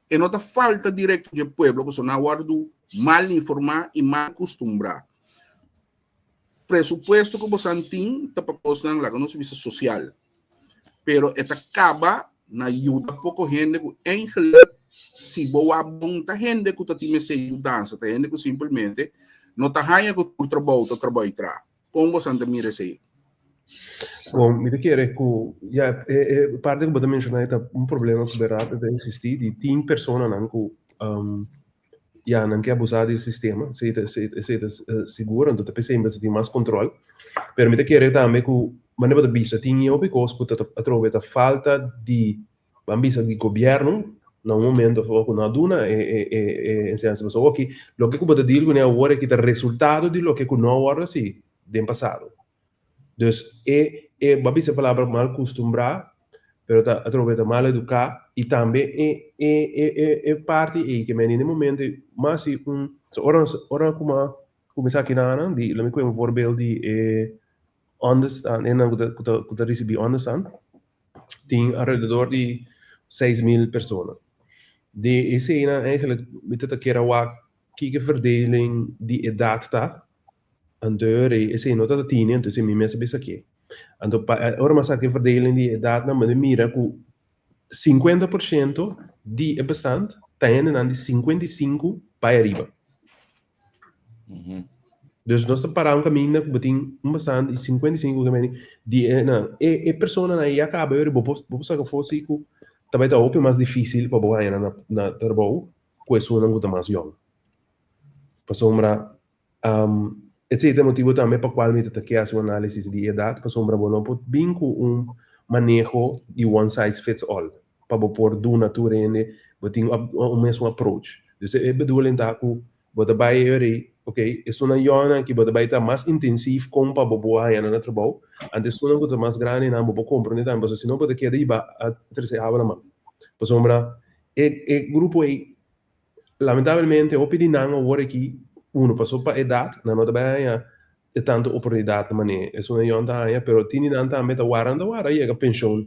e no ta falta direkto dje pueblo pasobra nan a wòrdu mal informá i mal kustumbrá. Presupuesto ku bosan tin ta pa kosnan laga nos bisa sosial, pero e ta kaba na yuda poko hende ku eigenlijk si bo wak bon ta hende ku ta tin mester yudansa, ta hende ku simpelmente no ta haña ku tur trabou ta trabou i traha. Kon bosan ta mira esei? Bon, mi ta kere ku ya e e parti ku bo ta menshoná ta un problema ku bèrdat ta eksistí di tin personanan ku Ya, nan ke abusá di e sistema, esei ta esei ta sigur, anto ta p'esei mester tin mas control. Pero mi ta kere tambe ku manera bo ta bisa tin e hopi kos ku ta atrobe ta falta di ban bisa di gobièrnu na un momento afó ku no a duna e e e e enseñansa. Pasobra awor aki loke ku bo ta deal kuné awor aki ta resultado di loke ku no a wòrdu hasi den pasado. Dus e e bo a bisa e palabra mal kustumbrá, pero ta atrobe ta mal eduká i tambe e e e e e parti ei ke meni den momento ei mas si un so ora nos ora ku mi a kuminsá kinanan di lo mi kohe un voorbeeld di e onderstand e nan ku ta ku ta ku ta risibí onderstand tin alrededor di 6000 persona. Di eseinan eigenlijk mi ta ta kier a wak kiko e verdeling di edat ta. Anto e ora ei esei no tabata tini, anto esei mi mes a bisa ke. Anto pa e ora mi a saka e verdeling di edatnan mi a mira ku 50% di e bestand ta hendenan di 55 bai ariba. Dus nos ta para un kaminda ku bo tin un bestand di 55 ke meni di e nan e e personanan ei a kaba e ora bo por bo por saka afó si ku ta bai ta hopi mas difisil pa bo haña nan na na trabou ku esunnan ku ta mas yòn. Pasobra Esei ta e motibu tambe pa kual mi ta ta ke hasi un análisis di edat, pasobra bo no por bin ku un maneho di one size fits all pa bo por duna tur hende bo tin un mesun approach. Dus e bedoeling ta ku bo ta bai e ora ei, ok, esunnan yònnan aki bo ta bai ta mas intensief kon pa bo por haña nan na trabou, anto esunnan ku ta mas grandinan bo por komprondé tambe, pasobra si no bo ta keda hiba a trese awa na man. Pasobra e e grupo ei Lamentablemente hopi di nan awor aki, uno paso pa edat, nan no ta bai haña e tantu oportunidat manera esun yon ta haña, pero tin di nan tambe ta wara nan ta wara yega penshon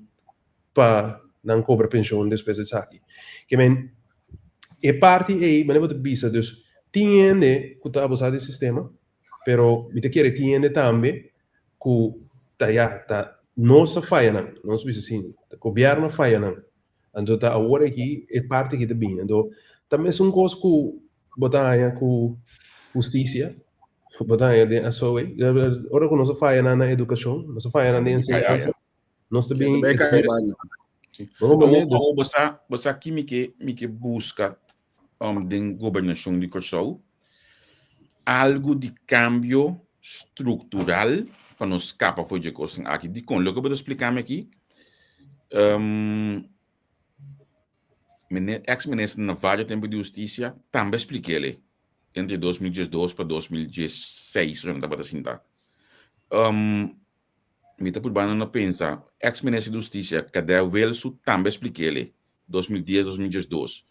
pa nan kobra penshon despues esaki. Ke men e parti ei manera bo ta bisa dus tin hende ku ta abusá di e sistema, pero mi ta kere tin hende tambe ku ta ya ta nos a faya nan, nos bisa asina, ta gobièrnu a faya nan. Anto ta awor aki e parti aki ta bini. Anto ta mesun kos ku bo ta haña ku hustisia, bo ta haña den asoe. Ora ku nos a faya nan na edukashon, nos a faya nan den enseñansa, nos ta bini. Awor bo sa, bo sa ki mi ke mi ke buska den gobernashon di Kòrsou? Algu di kambio struktural pa nos skapa for dje kosnan aki. Dikon? Loke bo ta splika mi aki, eks minister Navarro tempu di hustisia tambe a splik'el e entre 2012 pa 2016 ora mi tabata sinta. Mi ta purba na pensa, eks minister di hustisia Kadè Wilsu tambe a splik'el e 2010, 2012.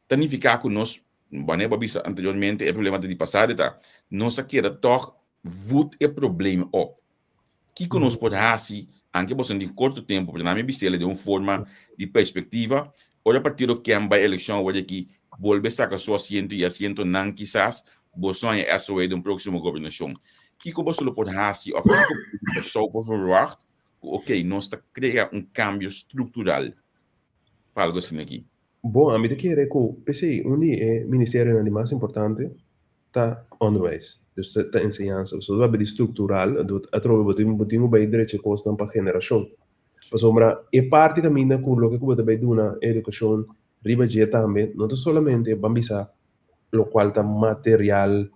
Ta nifiká ku nos. Wanneer bo a bisa anteriormente e problema ta di pasado ta, nos a keda tòg voed e probleem op. Kiko nos por hasi, anke boso di korto tempu, pero nan mi bis'el den un forma di perspektiva, ora partido KEM bai elekshon awor aki, bolbe saka su asiento i asientonan kisas boso haña SOA den un próksimo gobernashon. Kiko boso lo por hasi òf kiko Kòrsou por verwagt ku okey nos ta krea un kambio struktural pa algu asina aki? Bon, ami ta kere ku p'esei un di e ministerionan di mas importante ta onderwijs, dus ta enseñansa. Pasobra bo ta di struktural, anto atrobe bo tin bo tin ku bai drecha kosnan pa generashon. Pasobra e parti kaminda ku loke ku bo ta bai duna edukashon riba dje tambe no ta solamente ban bisa lokual ta material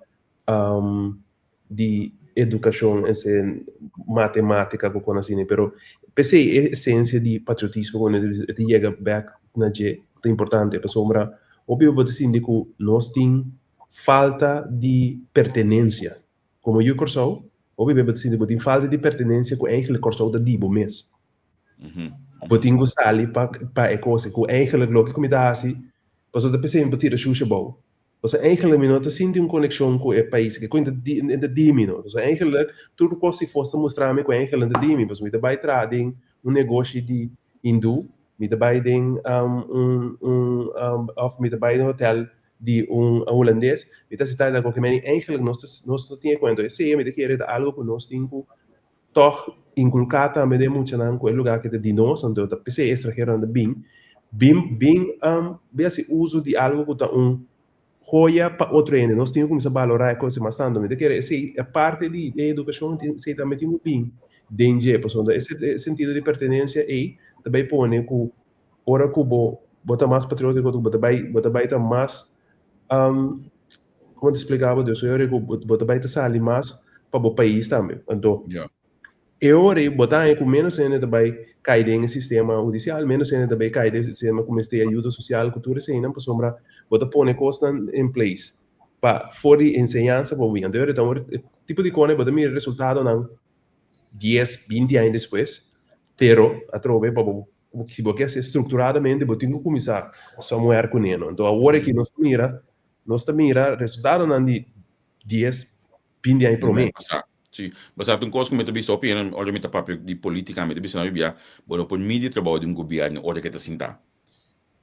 di edukashon ese matematika ku kon asina pero p'esei e esensia di patriotismo ku e ta yega bek na dje ta importante pasobra hopi bo ta sinti ku nos tin falta di pertenensia komo yu Kòrsou hopi bo ta sinti bo tin falta di pertenensia ku eigentlik Kòrsou ta di bo mes bo tin ku sali pa e kos ku eigentlik loke ku mi ta hasi pasobra ta p'esei mi por tira shusha abou. Pasobra eigenlijk mi no ta sinti un konekshon ku e pais aki, ku e ta di mi no. Pasobra eigenlijk tur kos di fos ta mustra mi ku eigenlijk e ta di mi, pasobra mi ta bai traha den un negoshi di hindú, mi ta bai den un un òf mi ta bai den hotel di un hulandes, mi ta asistá den koke meni. Eigenlijk nos ta nos no tin e kuenta. Esei mi ta kere ta algu ku nos tin ku tòg inkulká tambe den e muchanan ku e lugá aki ta di nos, anto ta p'esei e estranheronan ta bin, bin bin bin hasi uso di algu ku ta un hoya pa otro hende. Nos tin ku kuminsá balorá e kos mas tantu. Mi ta kere esei e parti di e edukashon esei tambe tin ku bin den dje, pasobra e sentido di pertenensia ei ta bai pone ku ora ku bo bo ta mas patriótiko bo ta bai bo ta bai ta mas Como ta explica bo Dios? E ora cu bo ta bay ta sali mas pa bo pais tambe. Anto, e ora bo ta haña cu menos hende ta bay cay den e sistema hudicial, menos hende ta bay cay den e sistema cu mester ayuda social cu tur eseinan pasobra bo ta pone cosnan in place pa for di enseñansa pa bo bin. Anto e ora ta un tipo di cona bo ta mira resultadonan dies, binti aña despues, pero atrobe pa bo si bo ke haci structuradamente bo tin cu cuminsa somewhere cune no. Anto awor aki nos ta mira Nos ta mira resultadonan di dies, binti aña promé. Sí, basá un kos ku mi ta bisa hopi hende ora mi ta papia di polítika, mi ta bisa nan bia, bo no por midi trabou di un gobièrnu ora ke ta sintá.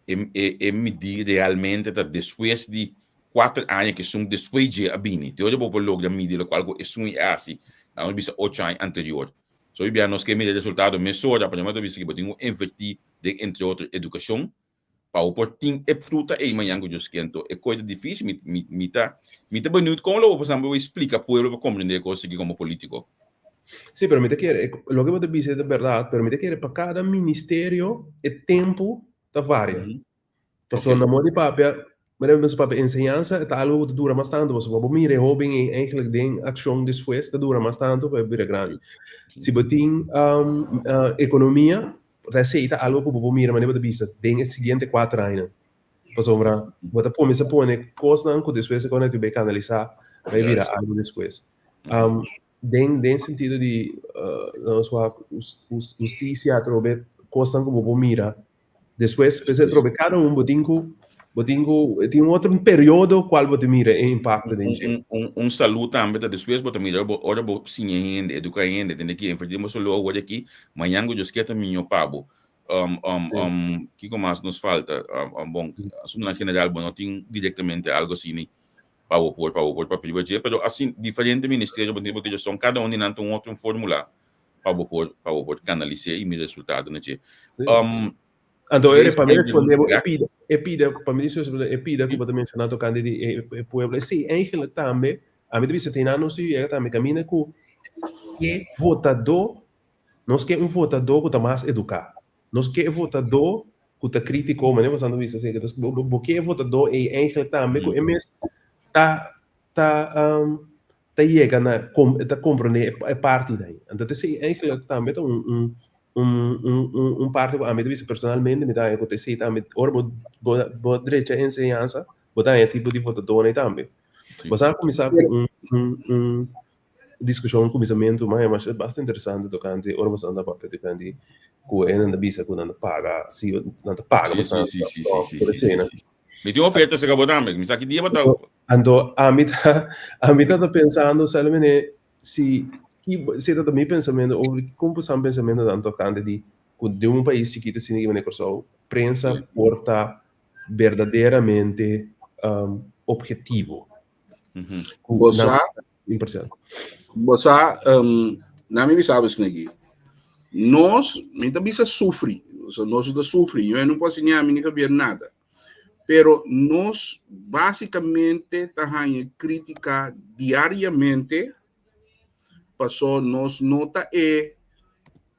E e e midí realmente ta despues di kuater aña ku esun despues dje a bini. Te ora bo por logra midi lokual ku esun i a hasi, nan a bisa ocho aña anterior. So bia nos ke mira resultado mesora, pasobra mi ta bisa ku bo tin ku invertí den entre otro edukashon, Pa bo por tin e fruta ei mañan ku Dios ke. Anto e kos ta difísil. Mi, mi, mi ta, mi ta beniut kon lo bo por bo splika pueblo pa komprendé e kos aki komo polítiko. Sí, pero mi ta kere, loke bo ta bisa ta bèrdat, pero mi ta kere pa kada ministerio e tempu ta varia. Pasobra na modo di papia, manera mi papia, enseñansa ta algu ku ta dura mas tantu, pasobra pa bo mira e hóben ei eigenlijk den akshon despues ta dura mas tantu pa e bira grandi. Si bo tin ekonomia, Por esei ta algo ku bo por mira manera bo ta bisa den e siguiente kuater añanan. Pasobra bo ta kuminsá pone kosnan ku despues e kos bai kanalisá, bai bira algo despues. Den den sentido di nos wak hustisia atrobe kosnan ku bo por mira despues, p'esei atrobe kada un bo tin ku bo tin ku tin un otro periodo kual bo ta mira e impakto den dje. Un salú tambe ta despues bo ta mira ora bo siña hende, eduká hende, tende ki enfermedad bo salú awor aki, mañan ku Dios kier ta mihó pa bo. Kiko mas nos falta? Bon, asuntunan general bo no tin direktamente algu asina pa bo por pa bo por papia riba dje, pero asin diferente ministerio bo tin bo tin son kada un di nan ta un otro fórmula pa bo por pa bo por kanalis'é i mira resultado na dje. Anto ere pa mi responde bo e pida, e pida, pa mi responde e pida ku bo ta menshoná tokante di e e pueblo. Esei eigenlijk tambe, ami ta bisa te nan nos ta yega tambe kaminda ku e votadó, nos ke un votadó ku ta mas eduká. Nos ke e votadó ku ta krítiko, manera bo ta bisa esei, bo bo ke e votadó ei eigenlijk tambe ku e mes ta ta ta yega na ta komprondé e partinan. Anto esei eigenlijk tambe ta un un un un un parti ku ami ta bisa personalmente mi ta haña ku ta esei tambe ora bo bo bo drecha enseñansa bo ta haña tipo di votadónan tambe. Bo sa kuminsá ku un un un diskushon un kuminsamentu mas masha basta interesante tokante ora bo sta papia tokante ku e nan ta bisa ku nan ta paga si nan ta paga pa. Mi tin oferta serka bo tambe. Mi sa ki dia bo ta. Anto ami ta ami ta ta pensando solamente si ki si ta mi pensamentu over kon por san pensamentunan tokante di ku den un pais chikitu asina ki manera Kòrsou prensa por ta berdaderamente objetivo. Bo sa imparcial. Bo sa, um, na mi bisa besnegi. Nos, mi ta bisa sufri. So, nos ta sufri. Yo no puedo ni a mi ni Javier nada. Pero nos básicamente ta haña crítica diariamente paso nos no ta e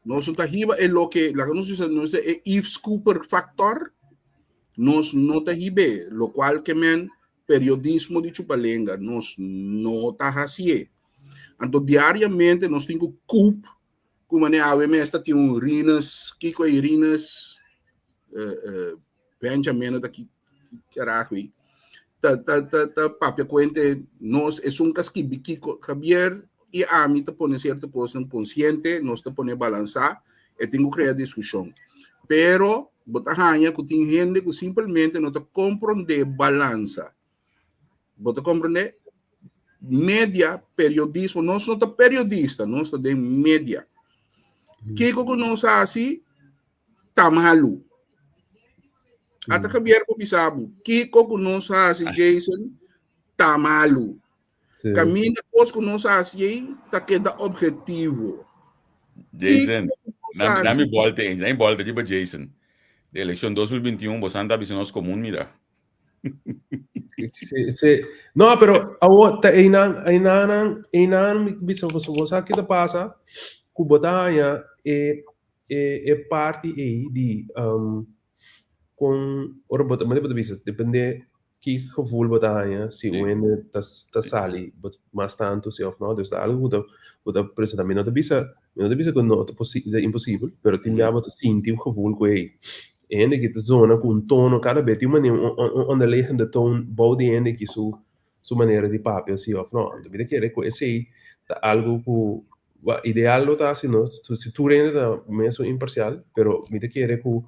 nos no ta hiba e loke laga nos bisa nos e Yves Cooper factor nos no ta hibe lo cual ke men periodismo di chupalenga nos no ta hasié. Anto diariamente nos tin ku koop ku mane awe mes ta tin un Rinus, kiko ei Rinus eh, eh, Benjamin ta ki carajo ei. Ta ta ta ta papia kuente nos esun ka skibi kiko Javier i ami ta pone sierto kosnan konsiente, nos ta pone balansá, e tin ku krea diskushon. Pero bo ta haña ku tin hende ku simpelmente no ta komprondé balansa. Bo ta komprondé? Media, periodismo, nos no ta periodista, nos ta den media. Kiko ku nos hasi ta malu. Ata Javier por bisa bo, kiko ku nos hasi, Jason, ta malu. Sí. Caminda kos ku nos hasi ei ta keda objetivo. Jason, na, na mi volte, na mi volte riba Jason. De elección 2021, bo santa bisa nos común mira. Sí, sí. No, pero awo ta einan, einan, einan bisa bo bo sa kita pasa ku bo ta haña e e e parti ei di um, kon ora bo ta, bo ta bisa, depende ki gevoel bo ta haña si un hende ta ta sali mas tantu si of no. Dus ta algu ku ta ku ta presenta. Mi no ta bisa mi no ta bisa ku no ta posi ta imposibel, pero tin bia bo ta sinti un gevoel ku hey e hende aki ta zona ku un tono kada bes tin un manera un un onderliggende toon bou di e hende aki su su manera di papia si of no. Anto mi ta kere ku esei ta algu ku ideal lo ta si no si tur hende ta mesun imparsial, pero mi ta kere ku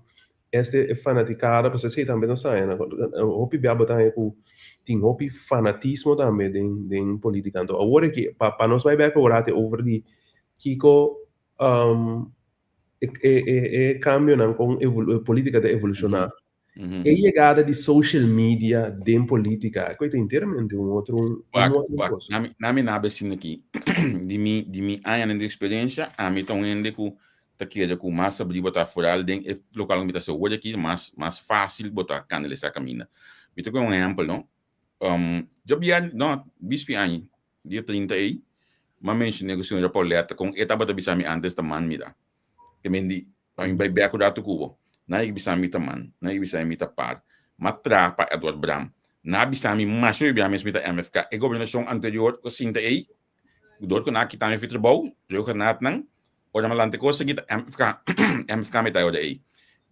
Este e fanaticada, pasobra esei tambe nos haña, hopi bia bo ta haña ku tin hopi fanatismo tambe den den politica. Anto awor aki pa pa nos bai bek un rati over di kiko e e e cambionan kon politica ta evoluciona, e yegada di social media den politica e ta enteramente un otro un otro cos. Wak, wak, mi na asina aki, di mi di mi añanan di experiencia, ami ta un hende ku ta kere ku mas sabrí bo ta foral den e lokal ku mi ta hasi awor aki, mas mas fásil bo ta kanalisá kaminda. Mi ta kohe un ehèmpel, no? Djabièrnè, no, bispi aña, dia 30 ei, m'a menshoné ku señora Pauletta kon e tabata bisa mi ántes ta man mira. Te men di, pa mi bai bèk un ratu ku bo. Nan a bisa mi ta man, nan a bisa mi ta par. M'a traha pa Edward Bram. Nan a bisa mi masha hopi bia mes mi ta MFK. E gobernashon anterior ku a sinta ei, Dor ku nan a kita mi fi trabou, reugenatnan, ora mi a lanta e kos aki ta MFK, MFK mi ta ora ei.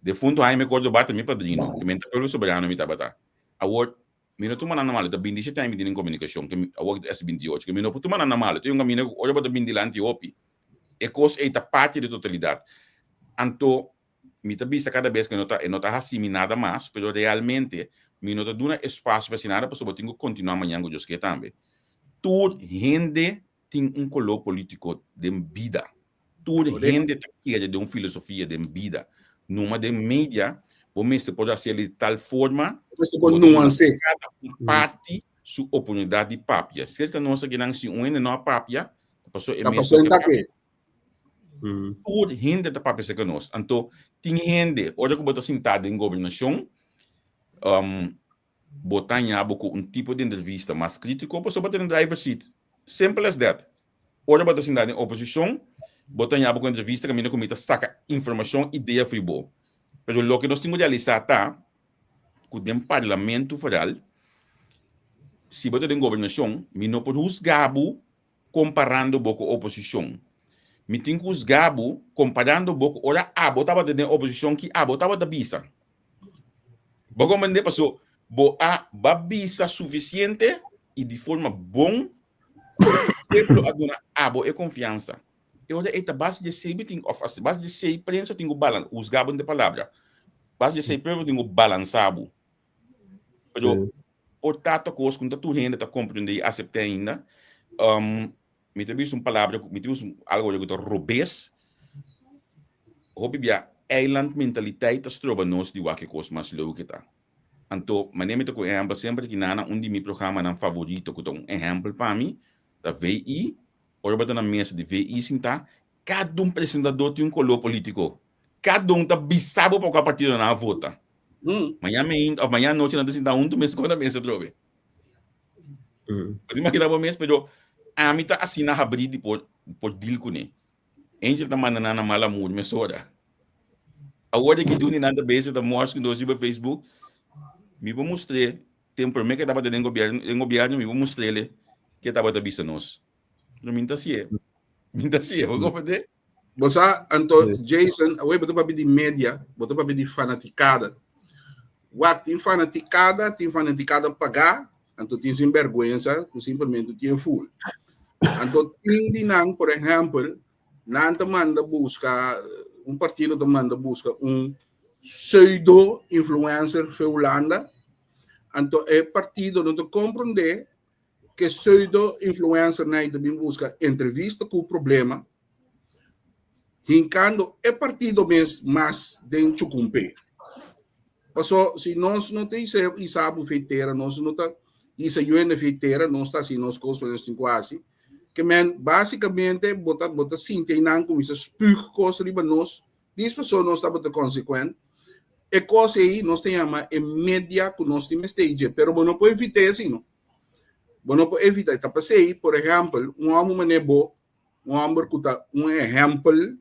Defunto Jaime Cordoba ta mi padrino, ku mi ta Pueblo Soberano mi tabata. Awor, mi no tuma nan na malu, ta 27 aña mi tin den komunikashon, ke mi, awor ta S28, ke mi no por tuma nan na malu, ta un kaminda ku ora bo ta bin dilanti hopi, e kos ei ta parti di totalidat. Anto, mi ta bisa kada bes ku e no ta, e no ta hasi mi nada mas, pero realmente mi no ta duna espasio pa hasi nada pasobra bo tin ku kontinuá mañan ku Dios ke tambe. Tur hende tin un koló polítiko den bida. Tur hende ta kere den un filosofia den bida. Numa den media bo mester por hasiel di tal forma ku bo ta duna kada un parti su oportunidat di papia. Serka nos akinan si un hende no a papia ta pasobra e mes no ke papia. Tur hende ta papia serka nos. Anto tin hende, ora ku bo ta sintá den gobernashon, bo ta haña bo ku un tipo di entrevista mas krítiko pasobra bo ta den driver seat. Simple as that. Ora bo ta sintá den oposishon, bo ta haña bo ku entrevista kaminda ku mi ta saka informashon, idea for bo. Pero loke nos tin ku realisá ta ku den parlamento foral, si bo ta den gobernashon, mi no por husga bo komparando bo ku oposishon. Mi tin ku husga bo komparando bo ku ora abo tabata den oposishon ki abo tabata bisa. Bo komprende? Paso bo a ba bisa sufisiente i di forma bon ku e pueblo a duna abo e konfiansa. E ora ei ta base di esei mi tin òf base di esei prensa tin ku balan husga bo den palabra. Base di esei pueblo tin ku balansa bo. Pero por tanto kos ku ta tur hende ta komprendé i aseptá ainda. Mi ta bisa un palabra, mi ta bisa algo ku ta robes. Hopi bia eilandmentaliteit ta stroba nos di wak e kos mas leu ke ta. Anto, manera mi ta ku ehèmpel semper ki nana un di mi programanan favorito ku ta un ehèmpel pa mi ta VI. Ora bo ta na mesa di VI sintá, kada un presentadó tin un koló polítiko. Kada un ta bisa bo pa kua partido nan a vota. Mañana meinta òf mañana anochi nan ta sinta huntu mes ku na mesa atrobe. Bo ta imaginá bo mes, pero ami ta asina habrí di por por deal kuné. Angel ta manda nan na mal amor mesora. Awor aki duni nan ta bezig ta mòrs ku nos riba Facebook, mi por mustr'é tempu promé ku e tabata den gobièrnu den gobièrnu mi por mustr'é ke e tabata bisa nos. Pero mi no ta hasié. Mi no ta hasié, bo komprendé? Bo sa, anto Jason, awor bo ta papia di media, bo ta papia di fanaticada. Wak, tin fanaticada, tin fanaticada pagá, anto tin sinbergüenza ku simplemente tin e ful. Anto tin di nan, por ehèmpel, nan ta manda buska, un partido ta manda buska un pseudo influencer fe Hulanda, anto e partido no ta komprondé ke pseudo influencer nan ta bin buska entrevista ku problema, hinkando e partido mes mas den chukumpe. Paso si nos no ta isa isa bu fetera, nos no ta isa yuende fetera, nos ta hasi nos kos nos tin ku hasi. Ke men basikamente bo ta bo ta sinti einan kuminsa spuug kos riba nos, dis paso nos tabata konsekuent. E kos ei nos ta yama e media ku nos tin mester dje, pero bo no por evit'é asina. Bo no por evit'é. Ta pasei, por ehèmpel, un hòmber manera bo, un hòmber ku ta un ehèmpel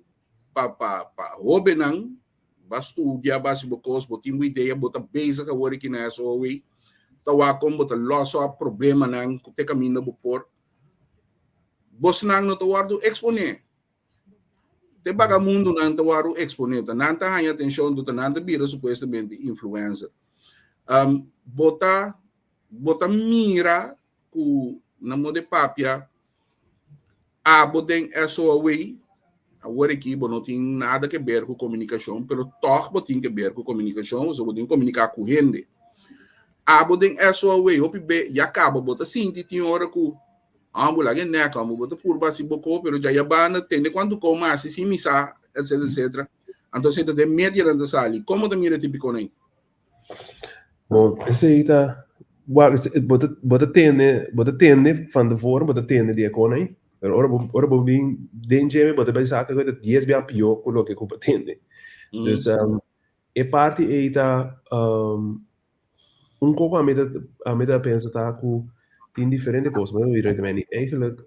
pa pa pa hóbennan, ba studia, ba hasi bo kos, bo tin bo idea, bo ta bezig awor aki na SOW, ta wak kon bo ta los op problemanan ku te kaminda bo por. Bosnan no ta wòrdu eksponé. Te bagamundunan ta wòrdu eksponé, ta nan ta haña atenshon, ta nan ta bira supuestamente influencer. Bo ta bo ta mira ku na modo di papia abo den SOAW, awor aki bo no tin nada ke ber ku komunikashon, pero tòg bo tin ke ber ku komunikashon, pasobra bo tin komuniká ku hende. Abo den SOAW hopi be ya kaba bo ta sinti tin ora ku Ambo laga e nek ambo bo ta purba hasi bo ko pero djaya banda tende kuantu ko mas si mi sa etcetera etcetera anto esei ta den medianan ta sali komo ta mira e tipikonan ei? Bon esei ta wak bo ta bo ta tende bo ta tende van tevoren bo ta tende di e konan ei pero ora bo ora bo bin den djebe bo ta bay sa ku ta dies bia pió ku loke ku bo tende dus e parti ei ta Un koko ami ta ami ta pensa ta ku tin diferente kos mi ta mira tambe eigenlijk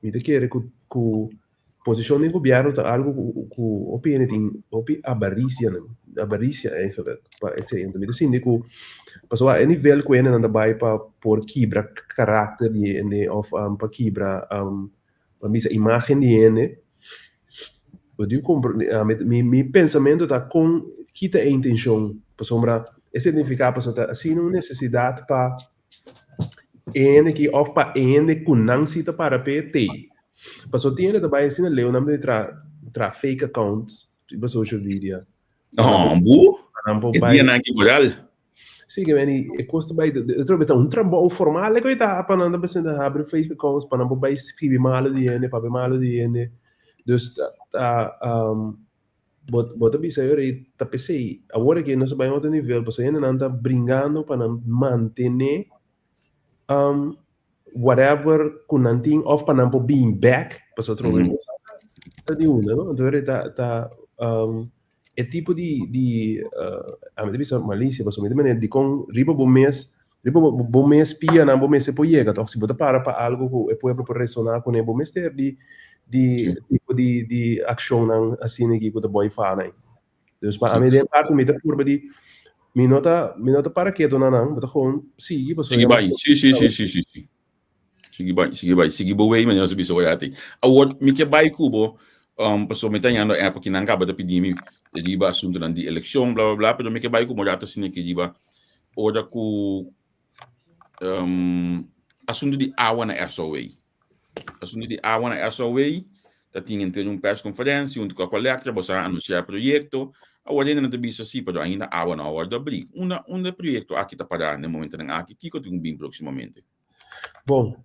mi ta kere ku ku posishon den gobièrnu ta algu ku ku hopi hende tin hopi abarisia nan abarisia eigenlijk pa esei enton mi ta sinti ku pasobra e nivel ku hendenan ta bai pa por kibra karakter di hende òf pa kibra pa bisa imagen di hende Bo tin ku komprende, mi mi pensamentu ta kon kita e intenshon, pasobra e signifiká pasobra ta asina un nesesidat pa e hende aki òf pa e hende ku nan si ta para p'e t'ei. Pasobra tin hende ta bai asina leu nan ta traha traha fake accounts riba social media. Hombu, e dianan aki vooral. Sí, ke men e kos ta bai, e ta un trabou formal ku e ta pa nan ta presenta habri fake accounts pa nan por bai skribi malu di hende, papia malu di hende. Dus ta ta bo bo ta bisa yora ei ta p'esei awor aki nos a bai un otro nivel pasobra hendenan ta bringando pa nan mantené whatever ku nan tin of pa nan por bin bek pasobra trobe mm -hmm. ta di unda no entonces ta ta um, e tipo di di uh, a mi ta bisa malicia pasobra mi ta manera di kon riba bo mes riba bo, bo mes pia nan bo mester por yega toch si bo ta para pa algo ku e pueblo por resona kuné bo mester di di sí. tipo di di akshonnan asina ki ku ta boy fana. Dus pa ami den parte mi ta purba di mi no ta mi no ta para keto na nan, mi ta gewoon sigui pasobra Sigui bai. Sí, sí, sí, sí, sí, sí. Sigui bai, sigui bai, sigui bo wey, manera nos a bisa hoy ati. Awor, mi ke bai ku bo, um, pasobra mi ta hañando app aki nan kaba ta pidi mi riba asuntunan di elekshon, bla, bla, bla, pero mi ke bai ku bo rato asina aki riba ora ku um, asuntu di awa na SOA. Asuntu di awa na SOA, ta tin entero un persconferencia hunto cu Aqualectra, boso a anuncia proyecto. Awor hende nan ta bisa si, pero ainda awa no a wòrdu abrí. Unda unda e proyekto aki ta pará na e momentonan aki? Kiko tin ku bin próksimamente? Bon,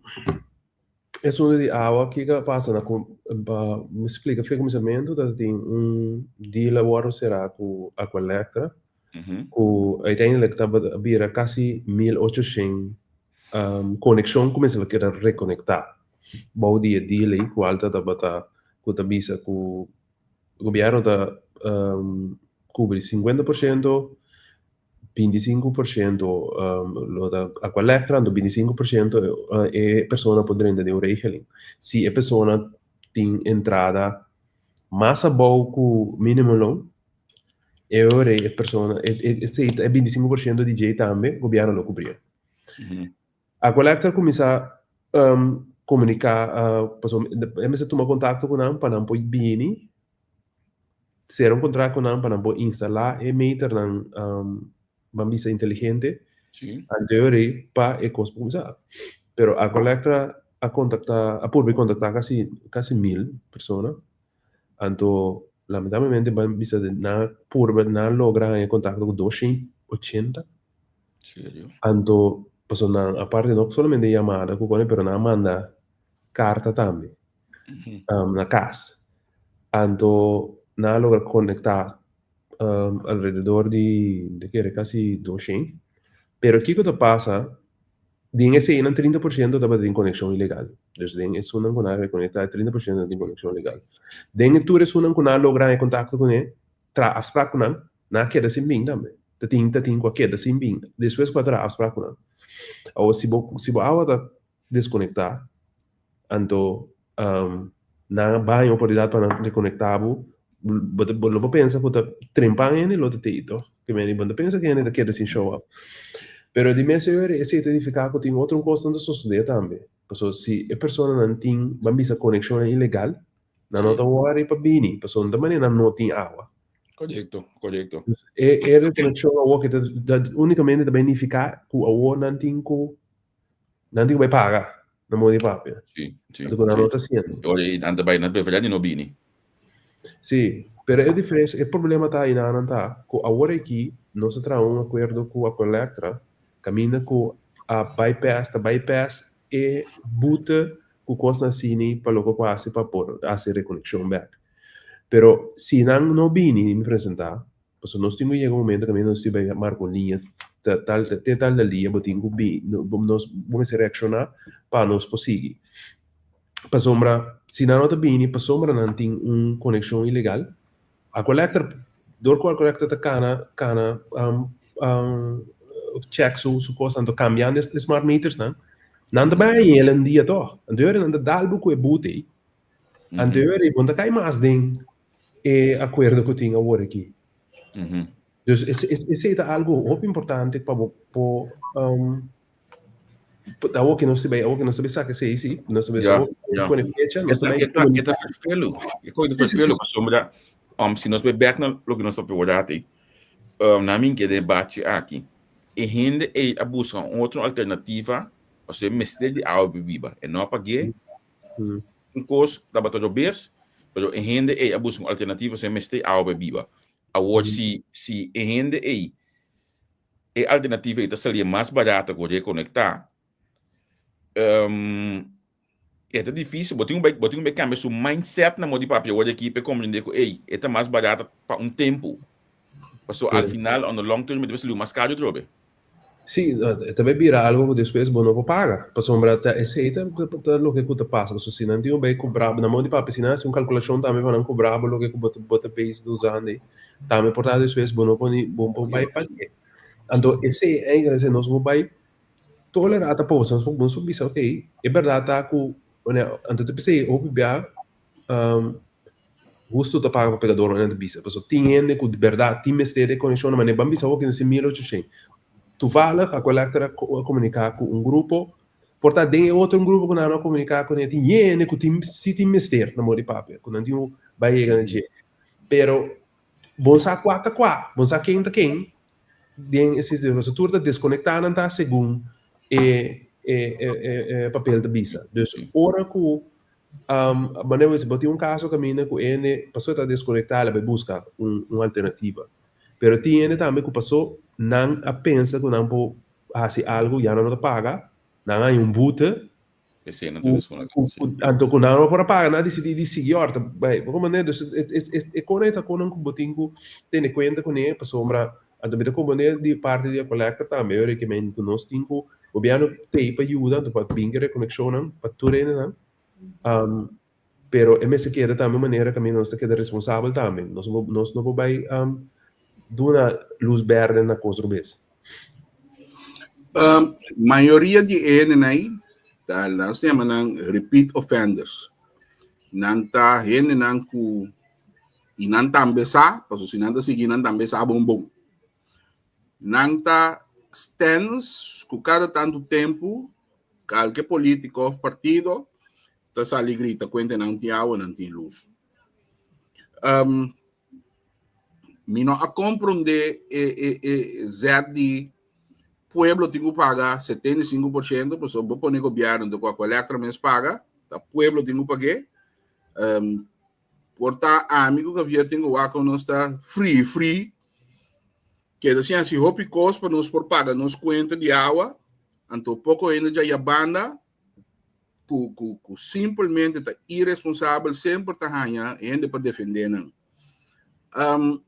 esun di awa kiko a pasa na pa mi splika fe kuminsamentu ta tin un deal a wòrdu será ku Aqualectra ku uiteindelijk tabata a bira kasi 1800 konekshon ku mester a keda rekonektá bou di e deal ei kual ta tabata ku ta bisa ku Gobierno ta cubri 50%, 25% lo ta Aqualectra, anto 25% e persona por drenta den un regeling. Si e persona tin entrada mas abou cu minimumloon, e ora e persona, esey ta e 25% di dje tambe gobierno lo cubri. Aqualectra a kuminsá komuniká pasobra e mester tuma kontakto ku nan pa nan por bini sera un kontrakt ku nan pa nan por instalá e meternan ban bisa inteligente anterior pa e kos por kuminsá. Pero Aqualectra a kontaktá a purba kontaktá kasi kasi 1000 persona anto lamentablemente ban bisa nan a purba nan a logra haña kontakto ku 280. Serio? Anto, pasobra nan aparte no solamente yamada ku kone, pero nan a manda karta tambe na kas. Anto nan a logra konektá alrededor di mi ta kere kasi 200. Pero kiko ta pasa, den eseinan 30% tabata tin konekshon ilegal. Dus den esunnan ku nan a rekonektá, 30% tin konekshon ilegal. Den tur esunnan ku nan a logra haña kontakto kuné, traha afsprak ku nan, Nan a keda sin bin tambe. Ta tin ta tin ku a keda sin bin despues ku a traha afsprak ku nan. Awor si bo si bo awa ta deskonektá, anto nan a baña oportunidat pa nan rekonektá bo, bo ta bo lo por pensa ku ta trempan hende lo ta tei tòg. Ke mende bo no ta pensa ku hende ta keda sin show up. Pero di mes ora esei ta nifiká ku tin otro kosnan ta sosodé tambe. Pasobra si e personanan tin ban bisa konekshonnan ilegal, nan no ta wòri pa bini pasobra no ta manera nan no tin awa. Korekto, korekto. Dus e e rekonekshon awor ke ta ta únikamente ta bai nifiká ku awor nan tin ku nan tin ku bai paga na moda di papia. Sí, sí, Anto ku nan sí. no ta hasiendo. Ora ei nan ta bai, nan ta preferá di no bini. Sí, pero e diferensia, e problema ta einan ta ku awor aki nos a traha un akuerdo ku Aqualectra kaminda ku a bypass, ta bypass e bute ku kosnan asina pa loke ku hasi pa por hasi rekonekshon bèk. Pero si nan no bini ni presentá, pasobra nos tin ku yega un momento kaminda nos tin bai marka un liña ta tal te tal del dia bo tin ku bini, nos bo mester reakshoná pa nos por sigui. Pasobra si nan no ta bini pasobra nan tin un konekshon ilegal, Aqualectra, dor ku Aqualectra ta kana kana check su su kos anto kambiando e smart meters nan, nan ta bai haña el un dia tòg. Anto e ora nan ta dal bo ku e boete ei. Anto e ora ei bo no ta kai mas den e akuerdo ku tin awor aki. Dus esei ta algu hopi importante pa bo por Awor ki nos ta bai, awor ki nos ta bai saka esei, si, nos ta bai Ja, awor ja. pone fecha, nos ta bai E ta, e ta vervelu. E koe ta vervelu, pasobra si nos bai bek na loke nos ta papia word ati, na min ke den bachi aki, e hende ei a buska un otro alternativa, pasobra e mester di awa pa biba, e no a pag'é, un kos tabata robes, pero e hende ei a buska un alternativa, pasobra e mester di awa pa biba. Awor si, si e hende ei e alternativa ei ta salia mas barata ku rekonektá, e ta difísil. Bo tin ku bai, bo tin ku bai kambia su mindset na modo di papia awor aki pa e komprendé ku ey, e ta mas barata pa un tempu. Pasobra al final, on the long term, e ta bai sali mas karu atrobe. Sí, e ta bai bira algu ku despues bo no por paga. Pasobra ta esei ta ta loke ku ta pasa. Pasobra si nan tin ku bai kobra bo, na modo di papia, si nan hasi un kalkulashon tambe pa nan kobra bo loke ku bo ta bo ta bezig ta usando ei, Tambe por ta despues bo no por ni bo por bai pag'é. Anto esei eigenlijk esei nos por bai tolerá ta posa, nos por nos por bisa okey, e bèrdat ta ku anto ta p'esei hopi bia hustu ta paga pa pekador nan ta bisa, pasobra tin hende ku di bèrdat tin mester di e konekshon, manera ban bisa hopi nos tin 1800. Toevallig Aqualectra a komuniká ku un grupo, por ta den e otro grupo ku nan a komuniká kuné tin hende ku tin si tin mester na moda di papia, ku nan tin ku bai yega na dje. Pero bon sa kua ta kua, bon sa ken ta ken den e sistema. Pasobra tur ta deskonektá nan ta segun e e e e papel ta bisa. Dus ora ku Um, manera bo bo tin un kaso kaminda ku hende pasó ta deskonektá el a bai buska un un alternativa. Pero tin hende tambe ku pasó nan a pensa ku nan por hasi algu ya nan no ta paga, nan a haña un bute Esei nan ta deskonektá, ku sí. ku anto ku nan no por a paga nan a disidí di sigui òrta bai. Bo komprendé? Dus e e e kona ei ta konan ku bo tin ku tene kuenta kuné pasobra anto mi ta komprendé di parti di e kolekta tambe ora ke men ku nos tin ku gobièrnu t'ei pa yuda anto pa bin ku e rekonekshonnan pa tur hendenan. Um, pero e mester keda tambe un manera kaminda nos ta keda responsabel tambe. Nos no nos no por bai um, duna luz berde na kos robes. Um, mayoria di e hendenan ei ta nos ta yama nan repeat offenders. Nan ta hendenan ku i nan tambe sa, pasobra si nan ta sigui nan tambe sa bon bon. Nan ta stens ku kada tantu tempu Kalke polítiko òf partido ta sali grita kuente nan tin awa, nan tin lus. Um, mi no a komprondé e, e, e zet di pueblo tin ku paga 75%, pasobra bo pone gobièrnu anto ku Aqualectra mes paga, ta pueblo tin ku pag'é. Um, por ta ami ku Javier tin ku wak ku nos ta free free. Keda sin hasi hopi kos pa nos por paga nos kuenta di awa, anto poko hende dja ya banda ku ku ku simpelmente ta iresponsabel semper ta haña hende pa defendé nan. Um,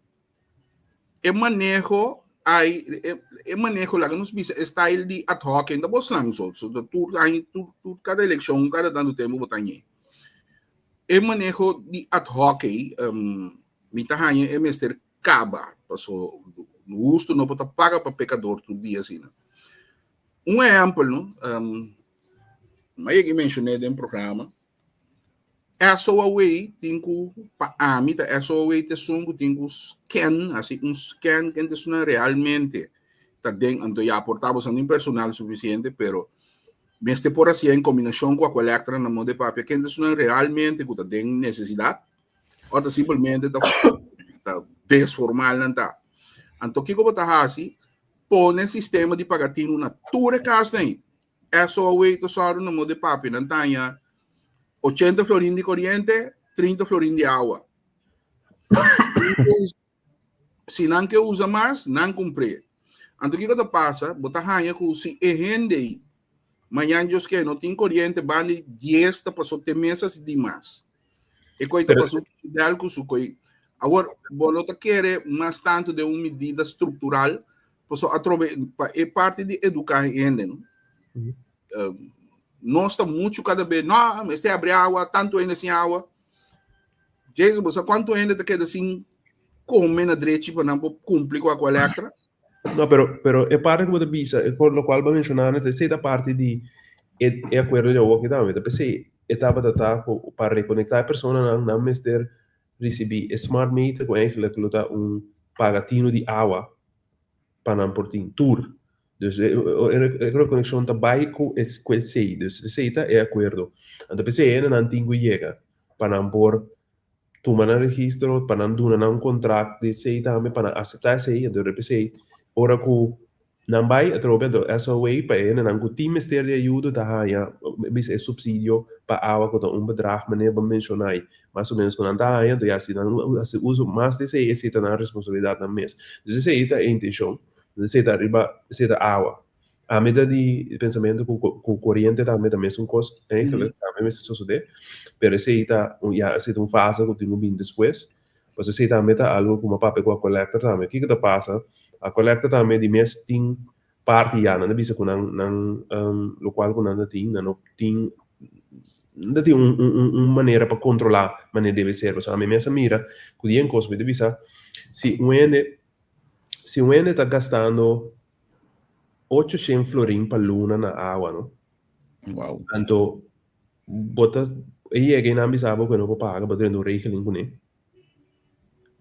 e maneho ai e, e maneho laga nos bisa e style di ad hoc ta bosnan so, so tur aña tur, tur kada elekshon kada tantu tempu bo ta hañ'é. E maneho di ad hoc ei um, mi ta haña e mester kaba, paso hustu no por ta paga pa pekador tur dia asina. Un ehèmpel, no? Um, mi a yega i menshoné den programa, SOAW tin ku, pa ami ta SOAW ta esun ku tin ku scan, hasi un scan ken ta esunnan realmente ta den, anto ya por ta boso no tin personal sufisiente, pero mester por hasié en kombinashon ku Aqualectra na modo de papia, ken ta esunnan realmente ku ta den nesesidat, o ta simplemente ta, ta desformal nan ta. Anto kiko bo ta hasi? Pone sistema di paga tinu na tur e kasnan. SOW ta sòru na modo de papia nan ta haña 80 florin di koriente, 30 florin di awa. Si nan ke usa mas, nan kumpr'é. Anto kiko ta pasa? Bo ta haña ku si e hende ei mañan Dios ke no tin koriente banda di dies ta pasó te mes asi di mas. E koi ta pasó fidel ku su koi. Awor, bo no ta kere mas tantu den un medida struktural, paso atrobe pa e parti di eduká hende, no? Nos ta muchu kada be, no, mester abri awa, tantu hende sin awa. Jason, bo sa kuantu hende ta keda sin kome na drechi pa nan por kumpli ku Aqualectra? No, pero, pero e parte ku bo ta bisa, e por lokual bo a menshoná antes, esei ta parti di e, e akuerdo di awoki tambe. Ta p'esei e tabata ta ku pa rekonektá e personanan, nan mester risibí e smart meter ku eigenlijk lo ta un pagatino di awa pa nan por tin tur. Dus e, e rekonekshon ta bai ku e, ku esei. Dus esei ta e akuerdo. Anto p'esei hendenan tin ku yega. pa nan por tuma nan registro, pa nan duna nan un contract di esey tambe, pa nan acepta esey, entonces riba esey ora cu nan bay atrobe anto SOA pa e hendenan cu tin mester di ayudo ta haya bisa e subsidio pa awa cu ta un bedrag manera bo menciona ay mas o menos cu nan ta haya, entonces ya si nan haci uso mas di esey, esey ta nan responsabilidad nan mes. Entonces esey ta e intencion, esey ta riba esey ta awa. Ami ta di pensamentu ku ku koriente tambe ta mesun kos, eigenlijk tambe mester sosodé, pero esei ta un ya esei ta un fase ku tin ku bini despues, pasobra esei tambe ta algu ku mi a papia ku Aqualectra tambe. Kiko ta pasa? Aqualectra tambe di mes tin parti ya, nan ta bisa ku nan nan lokual ku nan ta tin, nan no tin nan ta tin un un un manera pa kontrolá manera debe ser, pasobra ami mes a mira ku di en kos mi ta bisa si un hende si un hende ta gastando 800 florin pa luna na awa, no? Wow. Anto, bo ta e yega i nan bisa bo ku e no por paga, bo ta drenta un regeling kuné.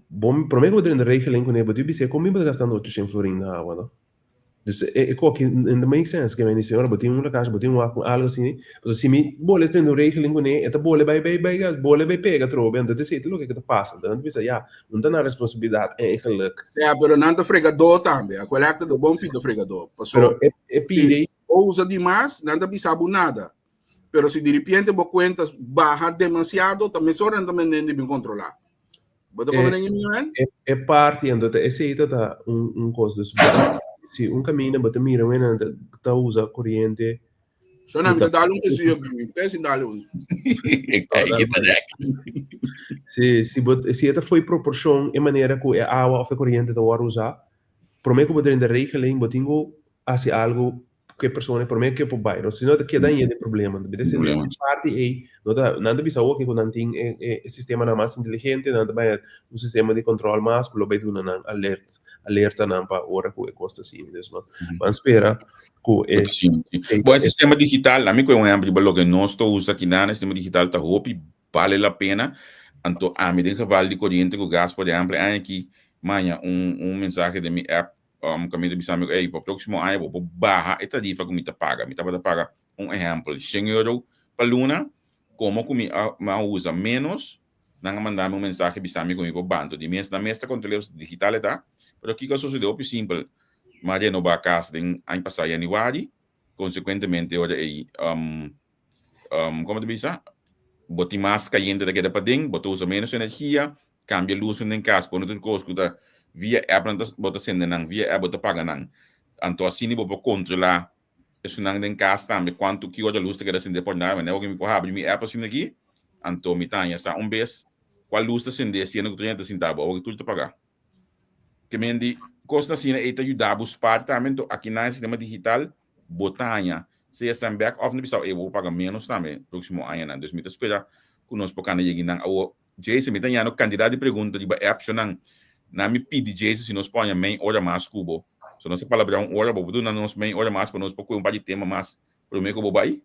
Bo, promé ku bo drenta regeling kuné, bo tin bis'é kon mi bo ta gastando 800 florin na awa, no? Dus e e koki no ta make sense. Ke men di, señora, bo tin un lakashi, bo tin un wak, un algu asina. Pasobra si mi bole drenta un regeling kuné, e ta bole bai bai bai gas, bole bai pega atrobe. Anto ta esei ta loke ku ta pasa. Anto nan ta bisa, ya, Un ta nan responsabilidat eigenlijk. Ja, pero nan ta fregadó tambe. Aqualectra ta bon pida fregadó. Paso, Pero e, e pide si bo usa di mas, nan ta bisa bo nada. Pero si diripiente bo kuenta baha demasiado, ta mesora nan ta mende di bin kontrolá. Bo ta komprendé mi, man? E parti anto ta esei ta ta un kos dus si un kaminda bo ta mira wen nan ta usa koriente. So nan mi ta dal un quesillo mi te sin dal un. Si si bo si e ta fo'i proporshon e manera ku e awa òf e koriente ta wòrdu usá, promé ku bo drenta regeling bo tin ku hasi algu ku e persona promé ku e por bai no si no ta keda aña den problema mi ta sinti e parti ei no ta nan ta bisa awor ku nan tin e e sistemanan mas inteligente nan ta bai un sistema di control mas ku lo bai duna nan alert alertanan pa ora ku e kos ta asina dus ban spera ku e Bon e sistema digital ami ku e un ehempel riba loke nos ta usa akinan e sistema digital ta hopi bale la pena anto ami den geval di koriente ku gas por ehempel e aña aki maña un un mensahe den mi app Um, ku mi ta bisa mi, ey, pa próksimo aña bo por baha e tarifa ku mi ta paga. Mi tabata paga, un ehèmpel, shen euro pa luna, komo ku mi a mi a usa ménos, nan a manda mi un mensahe bisa mi ku mi por baha. Anto di mes nan mes ta kontrol'é, digital e ta. Pero kiko a sosodé? Hopi simpel, mi a renobá kas den aña pasá yanüari, konsekuentemente ora ei um, komo ta bisa? Bo tin mas kayente ta keda paden, bo ta usa ménos energia, kambia lusnan den kas, pone tur kos ku ta via app nan ta bo ta sende nan, via app bo ta paga nan. Anto asina bo por kontrolá esunnan den kas tambe kuantu ki ora lus ta keda sende por nada. Manera ku mi por habri mi app asina aki, anto mi ta haña sa un bes kua lus ta sende siendo ku tur hende ta sinta bo, awor tur ta pagá. Ke men di kosnan asina ei ta yuda bo spar tambe, anto aki nan e sistema digital bo ta haña sea esnan bek òf no bisa ei bo por paga ménos tambe próksimo añanan. Dus mi ta spera ku nos por kanda yega nan. Awor Jason, mi ta hañando kantidat di pregunta riba app shownan. Nan mi pidi Jason si nos por haña mei ora mas ku bo. So nos a palabrá un ora, bo por duna nos mei ora mas pa nos por kohe un par di tema mas promé ku bo bai?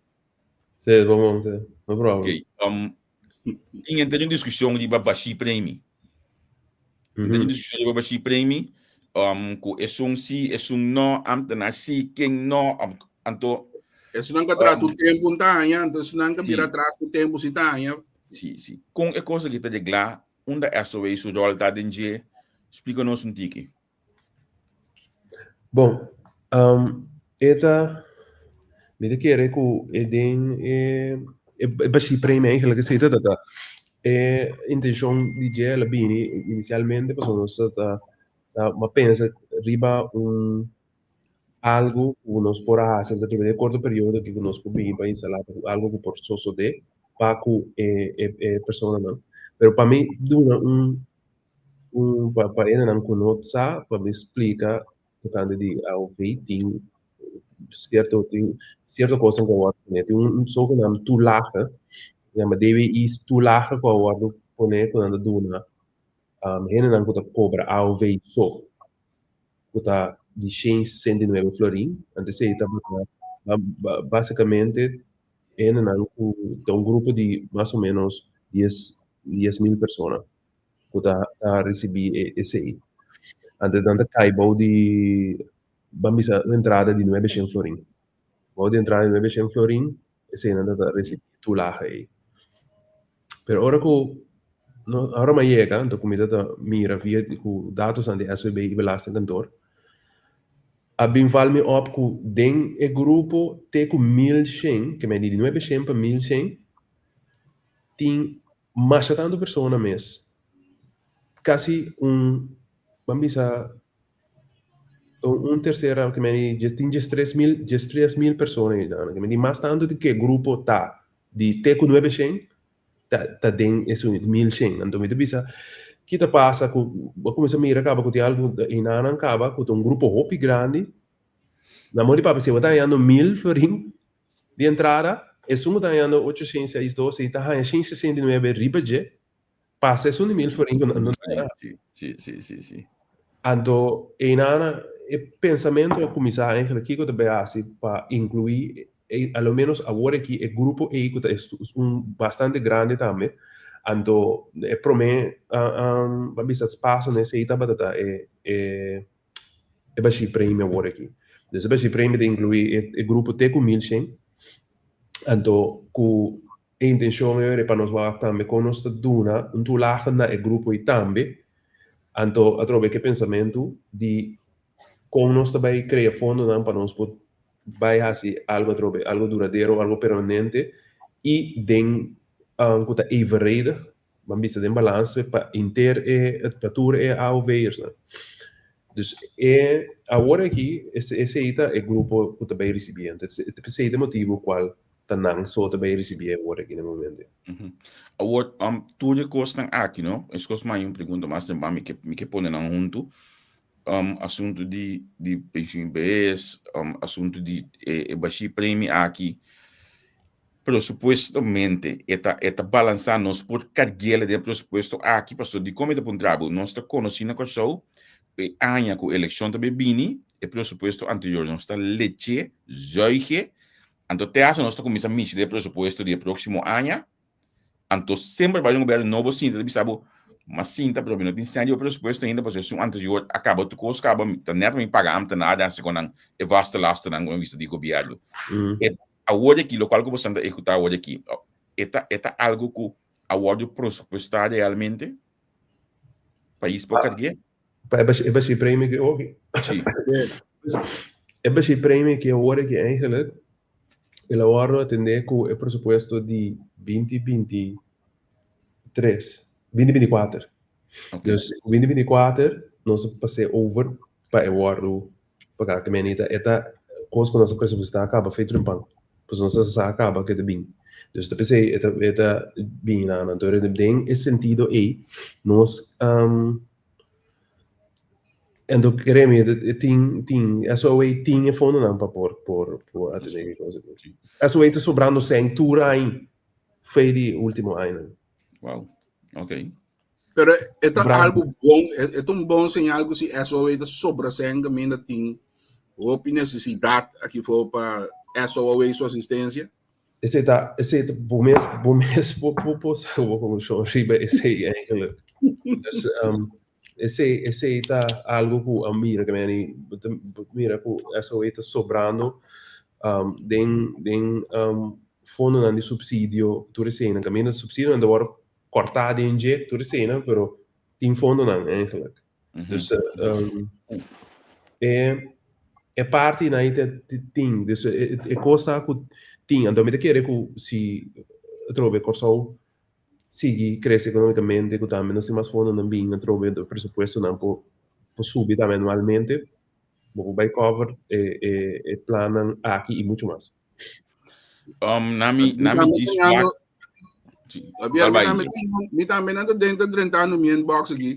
Sí, bon bon, sí. No problem. Ok. Tin henter un diskushon riba bashí premi. Henter un diskushon riba bashí premi, ku esun sí, esun no, ámtenar sí, ken no, anto. Esunnan ku a traha tur tempu un ta haña, anto esunnan ku a bira atras tur tempu si ta haña. Sí, sí. Kon e kos aki ta reglá? Unda SOA su ròl ta den dje? Splika nos un tiki. Bon, e ta, mi ta kere ku e den e e bashí premio eigenlijk esei ta ta e intenshon di dje el a bini inisialmente pasobra nos ta ta ta pensa riba un algu ku nos por a hasi ta den e korto periodo ku nos por bini pa instalá algu ku por sosodé pa ku e e personanan. Pero pa mi duna un un pa pa hendenan ku no sa pa mi splika tokante di AOV tin sierto tin sierto kosnan ku a wòrdu pone tin un zogenaamd toelage yama DWI toelage ku a wòrdu pone ku nan ta duna hendenan ku ta kobra AOV so. Ku ta di shen sesenta i nuebe florin, anto esei tabata basikamente hendenan ku ta un grupo di mas o menos dies dies mil persona ku ta ta risibí esei. Anto nan ta kai bou di ban bisa un entrada di nuebe shen florin. Bou di entrada di nuebe shen florin esei nan ta risibí e tulahe ei. Pero ora ku no ora mi a yega anto ku mi ta ta mira via ku datonan di SVB i Belastingkantoor a bin val mi op ku den e grupo te ku 1100 ke mei di 900 pa 1100 tin masha tantu persona mes kasi un ban bisa un tersera ke mei di tin 13 mil 13 mil persona einan ke mei di mas tantu di ke grupo ta di te ku 900 ta ta den esun 1100. Anto mi ta bisa, ki ta pasa ku bo a kuminsá mira kaba ku tin algu einanan kaba ku ta un grupo hopi grandi. Na modo di papia si bo ta hañando 1000 florin di entrada, esun ku ta hañando 862 i ta haña 169 riba dje, pasa esun di 1000 florin ku nan no ta gana. Sí, sí, sí, sí, sí. Anto einana e pensamentu a kuminsá eigenlijk kiko ta bai hasi pa inkluí a lo menos awor aki e grupo ei ku ta un bastante grandi tambe. Anto e promé a bisa paso na esei tabata ta e e bashí premio awor aki. Dus e bashí premio ta inkluí e grupo te ku 1100 anto ku e intencion e ora pa nos wak tambe con nos ta duna un toelage na e grupo ei tambe. Anto atrobe ke pensamentu di con nos ta bay crea fondonan pa nos por bay haci algo atrobe, algo duradero, algo permanente. i den ku ta evenredig, ban bisa den balanse pa inter e pa tur e AOV'ersnan. Dus e awor aki esei ta e grupo ku ta bai risibí. Anto esei ta e motibu kual ta nan so ta bai risibí awor aki na e momento. Awor, tur e kosnan aki, no? Eskos mi haña un pregunta mas temprano, mi ke mi ke pone nan huntu. Asuntu di di pensioen BS, asuntu di e e bashí premi aki, presupuestamente e ta e ta balansá, nos por kargu'el den e presupuesto aki? Pasobra dikon mi ta puntra bo? Nos ta konosí na Kòrsou ku e aña ku elekshon ta bai bini, e presupuesto anterior nos ta lech'é, zuig'é, anto te hasta nos ta kuminsá mishi den e presupuesto di e próksimo aña, Anto semper bai un gobierno nobo sinta ta bisa bo, ma sinta pero mi no tin sèn riba presupuesto ainda pasobra esun anterior a kaba tur kos kaba mi ta nèt pa mi paga ambtenaar den hasi kon nan e vaste lasternan ku mi bisa di gobierno. E awor aki lokual ku boso ta ehekutá awor aki e ta e ta algu ku a wòrdu presupuestá realmente? Pais por karg'é? Pa e e bashí premio ki oki. Sí. E bashí premio ki awor aki eigenlijk el a wòrdu atendé ku e presupuesto di 2023, 2024. Okay. Dus 2024 nos a pas'é over pa e wòrdu pagá. Ke men e ta e ta kos ku nos a presupuestá kaba fe trempan. Pasobra nos a sa kaba ke ta bin. Dus ta p'esei e ta e ta bin nan. Anto den e sentido ei nos Anto kere mi e tin tin SOA tin e fondonan pa por por por atendé ki kos aki. SOA ta sobrando sèn tur aña fe di último añanan. Wow, ok. Pero e ta algo bon, e ta un bon señal ku si SOA ta sobra sèn kaminda tin hopi nesesidat aki for pa SOA su asistensia. Esei ta, esei ta bo mes, bo mes bo bo por saka bo konklushon riba esei eigenlijk. Dus um, esei, esei ta algo ku a mira ke meni, bo ta bo mira ku SOA ta sobrando um, den den um, fondonan di supsidio tur eseinan. Kaminda supsidionan ta wòrdu kòrtá den dje tur eseinan, pero tin fondonan eigenlijk. Dus um, e, e parti na te tin, dus e, e kos ta ku tin, anto mi ta kere ku si atrobe Kòrsou sigui krese ekonomikamente, ku tambe nos tin mas fondonan bin atrobe, anto presupuestonan por por subi tambe anualmente, bo por bai cover e e e plannan aki i muchu mas. Nami, nami djis wak. Javier, mi tambe, mi tambe nan ta den ta drentando mi inbox aquí.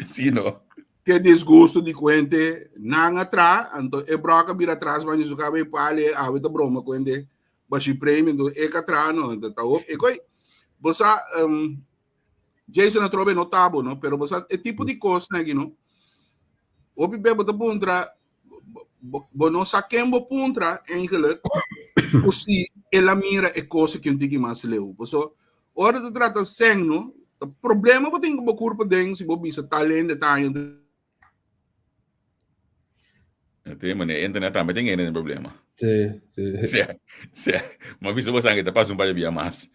Sí, no. Ke disgusto di kuente nan atra, anto e broka bira atrás man su kabe pale, awe ta broma kuente, bashi premio, anto e ka tra no, anto ta hop, e koi, bosa, um, Jason atrobe no tabo, no, pero bosa, e tipo di kos na aquí, no, hopi be bo ta puntra, bo no sa ken bo puntra eigenlijk ku si el a mira e kos aki un tiki mas leu. Paso ora ta trata sèn no, ta problema bo tin ku bo kurpa den si bo bisa tal hende ta haña. Te mane internet tambe tin hende problema. Sí, sí. Sí, sí. Ma bisa bo sangue ta pasa un par de bia mas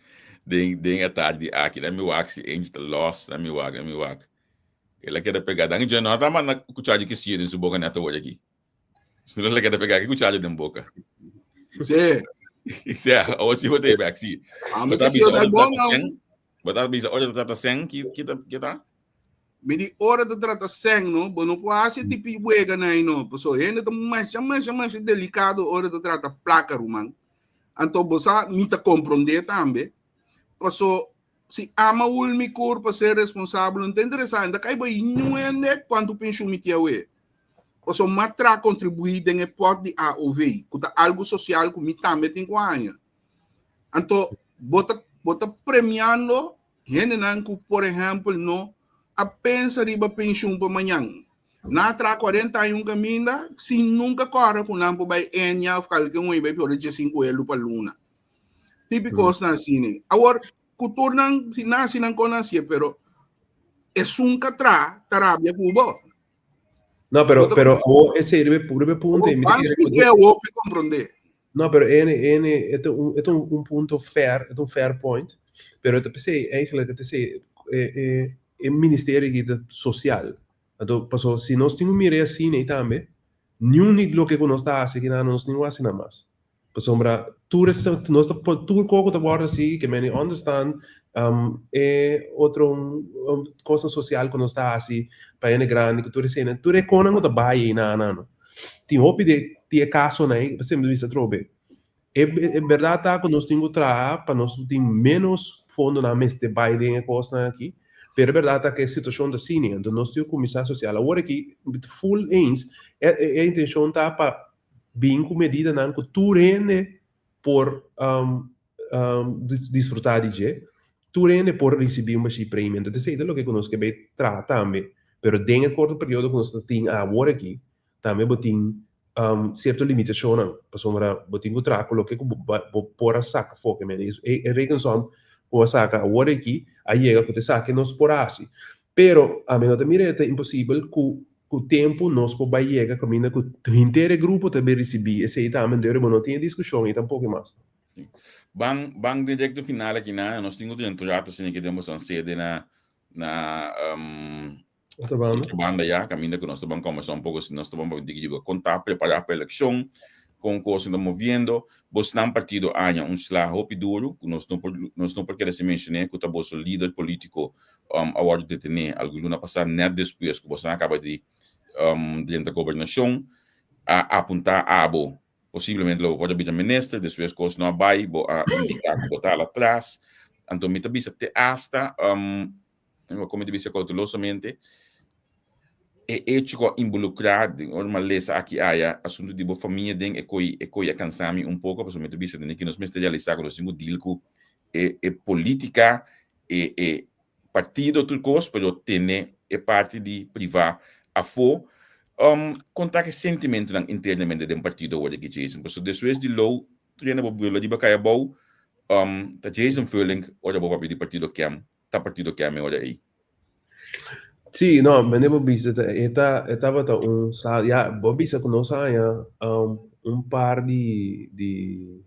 den den e tardi aki. Let me wak si Angie ta lost. Let me wak, let me wak. El a keda pegá. Dan dje no ta manda kuchachi ki sier den su boka net awor aki. Si no el a keda pegá ki kuchachi den boka. Sí. Sí, awor si bo ta bek, sí. Ame Bo ta que si bisa o ora dal ta bon trata au. sen? Bo ta bisa ora ta trata sen ki ki ta ki ta? Mi di ora ta trata sen, no? Bo no por hasi tipi wega na no. Paso hende ta masha masha masha delicado ora ta trata placa, ruman. Anto bo sa mi ta comprende tambe. Paso Si ama ul mi kur pa ser responsabel, no ta interesá, no ta kai bai niun hende kuantu penshun mi tin awe. Pasobra mi a tra kontribuí den e pòt di AOV, ku ta algu sosial ku mi tambe tin ku haña. Anto bo ta bo ta premiando hendenan ku por ehèmpel no a pensa riba penshun pa mañan. Nan a tra 40 aña un kaminda sin nunka kòrda ku nan por bai Enia òf kalke un bai por 85 elu pa luna. Típico mm. asina. Awor, kulturnan, si nasi nan kon hasié, pero esun ka tra, ta rabia ku bo. No, pero, pero awor ese riba riba punto y mi te awor pe comprende. No, pero ene ene het un het un, un punto fair, het un fair point. Pero het p'esei eigenlijk het esei e e e ministerio aki ta social. Anto paso si nos tin un mira asina tambe, niun di loke ku nos ta hasi aki nan nos ni hasi nan mas. Pasobra tur es nos ta tur koko ta wòrdu hasi ke meni understand e otro kosnan sosial ku nos ta hasi pa hende grandi ku tur esei tur e konan ku ta bai ei na nan tin hopi di di e kasonan ei pa semper bisa atrobe e e bèrdat ta ku nos tin ku traha pa nos tin ménos fondonan mester bai den e kosnan aki pero e bèrdat ta ku e situashon ta asina anto nos tin ku kuminsá sosial awor aki full eens e e intenshon ta pa bin ku medidanan ku tur hende por disfrutá di dje, tur hende por risibí un bashí premio. Entonces esei ta loke ku nos ke bai traha tambe. Pero den e korto periodo ku nos ta tin awor aki, tambe bo tin sierto limitashonnan, pasobra bo tin ku traha ku loke ku bo por a saka afó. E rekensom ku a saka awor aki a yega ku ta esaki nos por hasi. Pero ami no ta mira e ta imposibel ku Ku tempu nos por bai yega kaminda ku henter e grupo ta bai risibí esei tambe, entonces bo no tin e diskushon ei tampoko mas. Ban ban den rekta final aki na nos tin ku dentro rato asina ke den boso sede na na Otro banda. Otro banda ya kaminda ku nos ta ban kombersá un poko si nos ta ban papia di kon ta prepará pa elekshon kon kosnan ta moviendo. Bosnan partido aña un sla hopi duru ku nos no por nos no por keda sin menshoné ku ta boso lider polítiko a wòrdu detené algun luna pasá nèt despues ku boso a kaba di drenta gobernashon a apuntá abo posiblemente lo bo por a bira minister despues kos no a bai bo a indiká ku bo ta al atras anto mi ta bisa te asta komo mi ta bisa koutelosamente e hecho ku a involukrá den ora mi a lesa aki aya asuntu di bo famia den e koi e koi a kansa mi un poko pasobra mi ta bisa tene ki nos mester realisá ku nos tin ku deal ku e e polítika e e partido tur kos pero tene e parti di privá afó. Kon ta ki sentimentunan internamente den partido awor aki Jason? Pasobra despues di Lou tur hende bo bula riba kaya abou ta Jason Furling ora bo papia di partido KEM ta partido KEM e ora ei. Sí, no, mende bo bisa ta e ta e tabata un sal ya bo bisa ku nos haña un par di di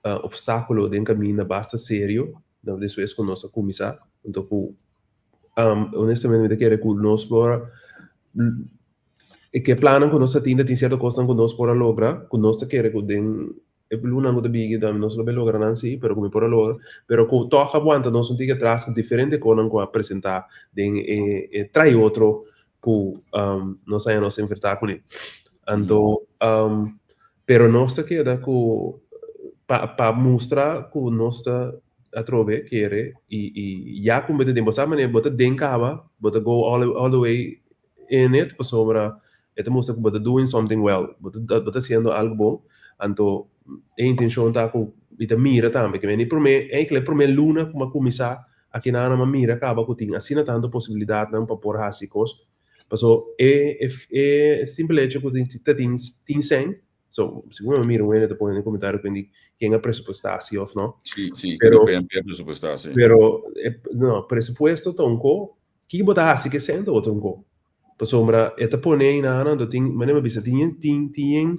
obstáculo den caminda basta serio despues cu nos a cuminsa anto cu honestamente mi ta kere cu nos por e ke plannan cu nos ta tin ta tin cierto cosnan cu nos por a logra cu nos ta kere cu den e lunanan cu ta bini tambe nos lo bay logra nan si pero cu mi por a logra pero cu toch a wanta nos un tiki atras cu diferente cosnan cu a presenta den e trae otro cu nos a nos enfrenta cune anto Pero nos ta keda ku pa pa mustra ku nos ta atrobe kere i i ya ku bo ta den bo sa manera bo ta den kaba bo ta go all all the way in it pasobra e ta mustra ku bo ta doing something well bo ta bo ta hasiendo algo bon anto e intencion ta ku mi ta mira tambe ke mi prome enkele prome luna ku mi a kuminsá akinan mi a mira kaba ku tin asina tantu posibilidatnan pa por hasi kos. Paso e e e simpel hecho ku tin ta tin tin sèn, so segun mi mira un hende ta pone den komentario ku di ken a presupuestá si òf no. Sí, sí, Pero PNP a presupuestá, sí. Pero e no, presupuesto ta un ko, kiko bo ta hasi ku e sèn ta otro un ko. Pasobra e ta pone einan anto tin manera mi a bisa tin tin tin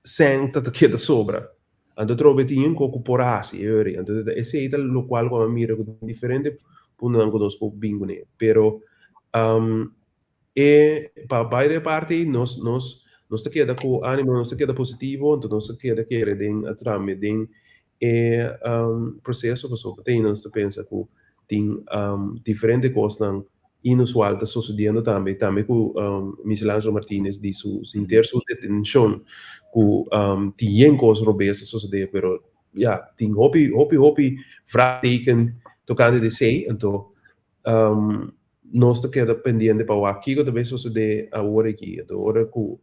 Sèn ta ta keda sobra. Anto trobe tin un ku por hasi e ori. Anto esei ta lokual ku a mira ku tin diferente puntonan ku nos por bin kuné. Pero e pa bai den e parti ei nos nos nos ta keda ku ánimo, nos ta keda positivo, anto nos ta keda kere den atrame den e proseso pasobra te ainda nos ta pensa ku tin diferente kosnan inusual ta sosodiendo tambe, tambe ku Michelangelo Martinez di su henter su detenshon ku tin yen kos robes ta sosode pero ya tin hopi hopi hopi vraagteken tokante di esei anto nos ta keda pendiente pa wak kiko ta bay sosode awor aki anto ora ku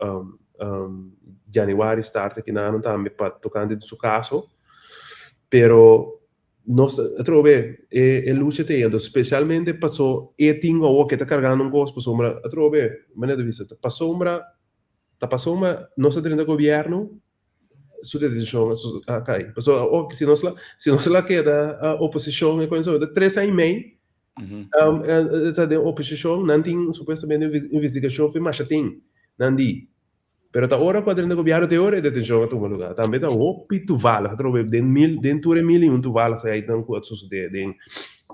januari start aki nan tambe pa tokante di su kaso pero Nos ta atrobe e e lucha ta ei, anto specialmente paso e tin awor ke ta cargando un cos pasobra atrobe manera ta bisa ta pasobra ta pasobra nos a drenta gobierno su detencion a cay pasobra awor si nos la si nos la keda oposicion e cosa ta tres aña y mei ta den oposicion nan tin supuestamente investigacion fin masha tin nan di. Pero ta ora ku a drenta gobièrnu te ora e detenshon a tuma lugá. Tambe ta hopi tuvalig atrobe den mil den tur e mil i un tuvaligheidnan ku a sosodé den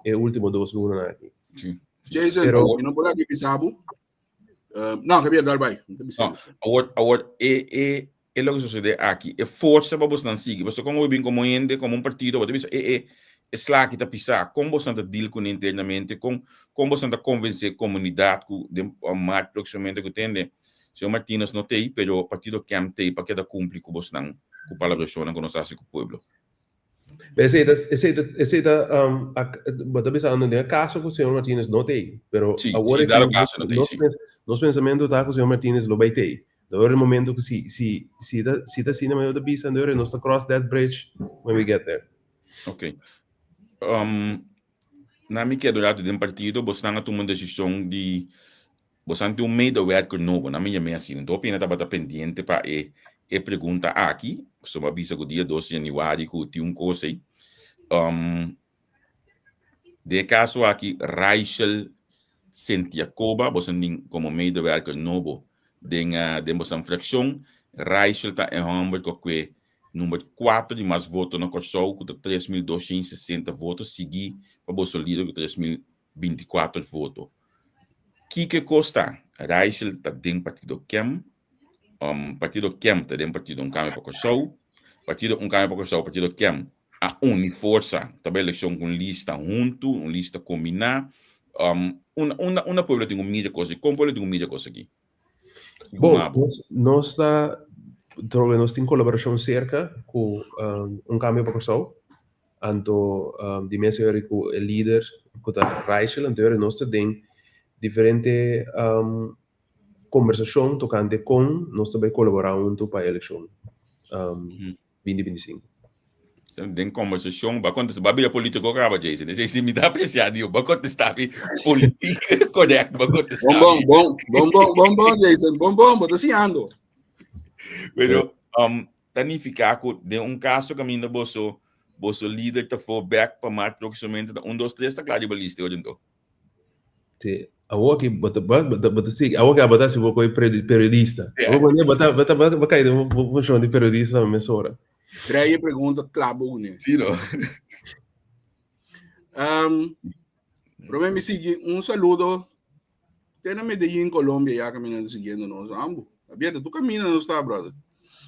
e último dos lunanan aki. Sí. Jason, Pero mi no por aki bisa bo. No, Javier, dal bai. Mi ta bisa No, awor, awor e, e, e loke sosodé aki, e forsa pa bosnan sigui, pasobra kon bo bin komo hende, komo un partido, bo ta bisa e e e sla aki ta pisá, kon bosnan ta deal kuné internamente, kon kon bosnan ta konvensé komunidat ku den mart próksimamente ku tende, señor Martinus no t'ei, pero partido KEM t'ei pa keda kumpli ku bosnan, ku palabrashonnan ku nos hasi ku pueblo. Esei ta, esei ta, esei ta, um, bo ta bisando den e kaso ku señor Martinez no t'ei, pero Sí, awor sí, aki dado kaso no t'ei, nos sí. nos pensamentu ta ku señor Martinez lo bai t'ei. Dor e momento ku si, si, si ta, si ta asina mi ta bisa, dor nos ta cross that bridge when we get there. Ok. Um, na mi keda rato den partido, bosnan a tuma un desishon di bosnan tin un medewerker nobo, na mi yam'é asina. Enton hopi hende tabata pendiente pa e e pregunta aki, pasobra mi a bisa ku dia dos di yanüari ku tin un kos ei. Um, Den e kaso aki Raichel Sentiacoba, boso tin komo medewerker nobo den den boso frakshon. Raichel ta e hòmber ku a kue number kuater di mas voto na Kòrsou ku ta 3260 voto, sigui pa boso lider ku 3024 voto. Kiko e kos ta? Raichel ta den partido kem Um, partido KEM ta den partido Un Cambio pa Kòrsou. Partido Un Cambio pa Kòrsou, partido KEM a uni forsa ta bai elekshon ku un lista huntu, un lista kombiná. Um, unda, unda, unda pueblo tin ku mira kos aki? Kon pueblo tin ku mira kos aki? Bon, nos, nos ta, trobe nos tin kolaborashon serka ku um, Un Cambio pa Kòrsou. Anto um, di mes hori ku e lider ku ta Raichel, anto hori nos ta den diferente um, kombersashon tokante kon nos ta bai kolaborá huntu pa e elekshon 2025. Den kombersashon, bo a kontestá, bo a bira polítiko kaba, Jason. Esei si mi ta apresiá di bo. Bo a kontestá mi politik korèkt, bo a kontestá mi. Bon, bon, bon, bon, bon, bon, Jason. Bon, bon, bo ta siñando. Pero, um, ta nifiká ku den un kaso kaminda boso boso lider ta for bèk pa mart próksimamente ta un, dos, tres ta kla riba lista e ora enton. Sí. Awor ki bo ta bo ta bo ta sigui awor ki abo ta hasi bo koe periodista. Yeah. Awor bo ta bo ta bo ta kai den bo funshon di periodista mesora. Drei e pregunta kla bo kuné. Sí, no. Um, promé mi sigui un saludo te na Medellín, Colombia, ya que mi nan siguiendo nos ambo. Abierto, tu camina no está, brother.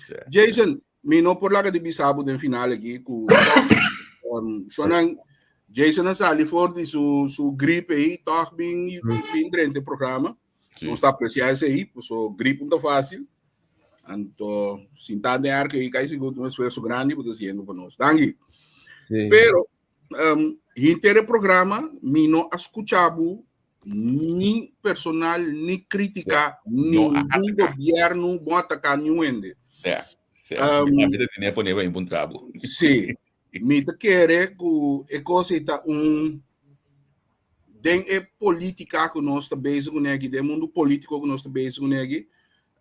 Sí. Jason, Mi no por laga di bisa bo den final aki ku um, shonan Jason a sali for di su su gripe ei toch bin bin drente programa. Sí. Nos ta apreciá esei, so gripe no ta fácil. Anto sintá den arke ei kai sigur un esfuerzo grandi bo ta haciendo pa nos. Danki. Sí. Pero um, hinter e programa mi no a scucha bo ni personal, ni crítica, No a ningún ataca. gobierno bo ataca ni hende. Ja, sí. Um, Mi ta tene pone pa un trabo. Sí, mi ta kere ku e cosa ta un den e política ku nos ta bezig kuné aki, den mundo político ku nos ta bezig kuné aki,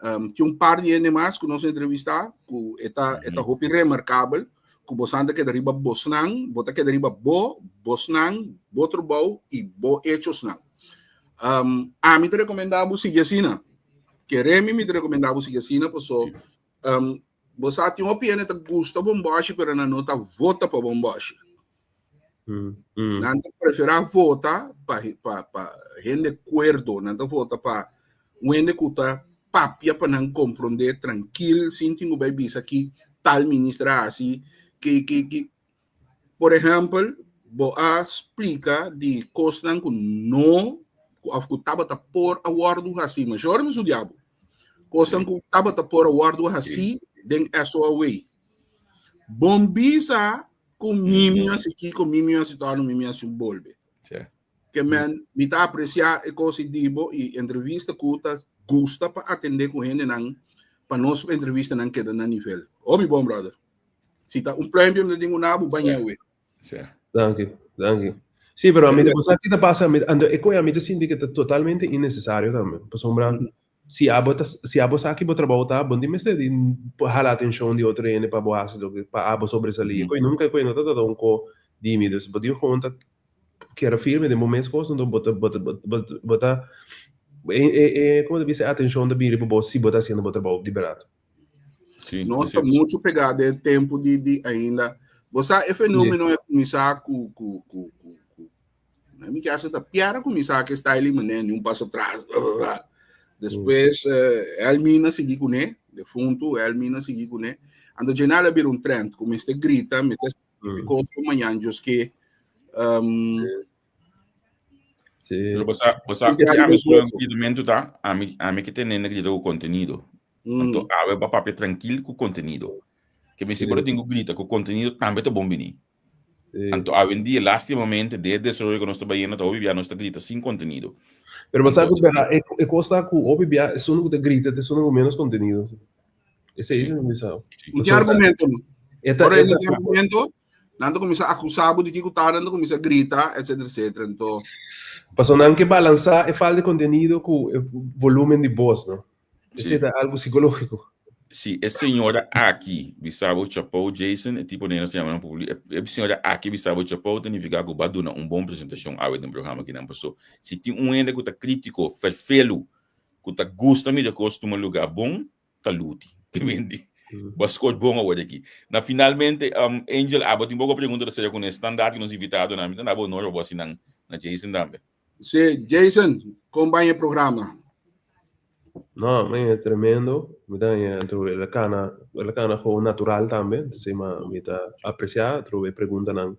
um, tin un par di hende mas ku nos a entrevistá, ku e ta, e ta hopi remarkabel, ku bosan ta keda riba bosnan, bo ta keda riba bo, bosnan, bo trabou i bo hechosnan. Um, ami ta rekomendá bo sigui asina. Keremi mi ta rekomendá bo sigui asina, paso um, bo sa tin hopi hende ta gusta bomboshi, pero nan no ta vota pa bomboshi. Nan ta preferá vota pa, pa, pa hende kuerdo, nan ta vota pa un hende ku ta papia pa nan komprondé trankil, sin tin ku bai bisa ki tal minister a hasi, ki, ki, ki. Por ehèmpel, bo a splika di kosnan ku no, ku òf ku tabata por a wòrdu hasí, mashor mi studia bo, kosnan ku tabata por a wòrdu hasí den SOAW. Bon bisa ku mimi hasi kiko, mimi hasi torno, mimi hasi un bolbe. Ke men, mi ta apresiá e kos i di bo i entrevista ku ta gusta pa atendé ku hendenan pa nos entrevistanan keda na nivel. Hopi bon, brother. Si ta un pluimpje mi ta tin ku nabu, bañ'é awe. Danki, danki. Sí, pero ami ta sa ki ta pasa, mi, anto e koe ami ta sinti ke ta totalmente innesesario tambe. Pasobra Si abo ta, si abo sa ki bo trabou ta, bo no tin mester di hala atencion di otro hende pa bo haci loke, pa abo sobresalí. Koe nunca koe no ta trata un ko di mi. Dus bo tin gewoon ta keda firme den bo mes cos, anto bo ta, bo ta, bo ta, bo ta, e, e, e, como ta bisa, e atencion ta bini riba bo si bo ta haciendo bo trabou di berdad. Sí, Nos ta mucho pegá den e tempo di, di ainda. Bo sa e fenomeno a cuminsá cu, cu, cu, cu, cu Na mi caso ta Pierre a cuminsa cu style mané, ni un paso atrás, bla, bla, bla. Después eh, Elmina sigui cuné, Defuntu, Elmina sigui kuné. Anto dje a bira un trend ku mester grita, mester kos ku mañan djos ke Sí. Pero bosa, bosa, a mi su gritamentu ta, ami ke tene na grita ku kontenido. Anto awe ba papia trankil ku kontenido. Ke mi si bo tin ku grita ku kontenido tambe ta bon bini. Anto awendia lastimamente den e desaroyo ku nos ta bayendo ta hopi bia nos ta grita sin kontenido. Pero bo sa ku bera e kos ta ku hopi bia esun ku ta grita ta esun ku menos kontenido. Esei mi bisa. No tin argumento no. Ora no tin argumento nan ta kuminsá akusá bo di kiko ta nan ta kuminsá grita etcetera etcetera anto. Pasobra nan ke balansá e falta di kontenido ku e volumen di bos no. Esei ta algu psikológiko. Si e señora aki bisa bo chapou Jason, e tipo nena sa yama nan publi, e señora aki bisa bo chapou ta nifiká ku bo a duna un bon presentashon awe den programa akinan. Paso si tin un hende ku ta krítiko, ferfelu, ku ta gusta mira kos tuma lugá bon, ta Luti. Te menti. Bo a scoge bon awor aki. Na finalmente, Angel, abo tin poko pregunta ta sera ku nos standaard ku nos invitadonan. Mi ta da bo honor pa bo hasi nan na Jason tambe. Sí, Jason, kon bai e programa? No, mi e tremendo. Mi ta haña atrobe el a kana, el a kana gewoon natural tambe. Entonces ma mi ta aprecia atrobe e preguntanan.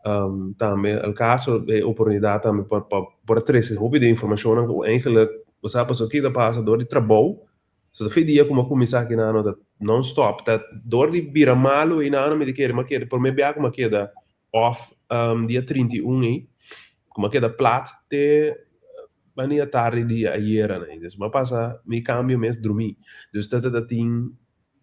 Um, tambe al caso e oportunidad tambe pa pa por a trece hopi di informacionnan ku eigenlijk bo sa pasobra ki ta pasa dor di trabou. So ta fe dia ku mi a kuminsá aki nan ta non stop ta dor di bira malu einan mi ta kere mi a keda prome bia ku mi a keda off dia 31 ei ku mi a keda plat te bani atardi di ayera nan. Dus mi a pasa mi kambio mes drumí. Dus ta ta tin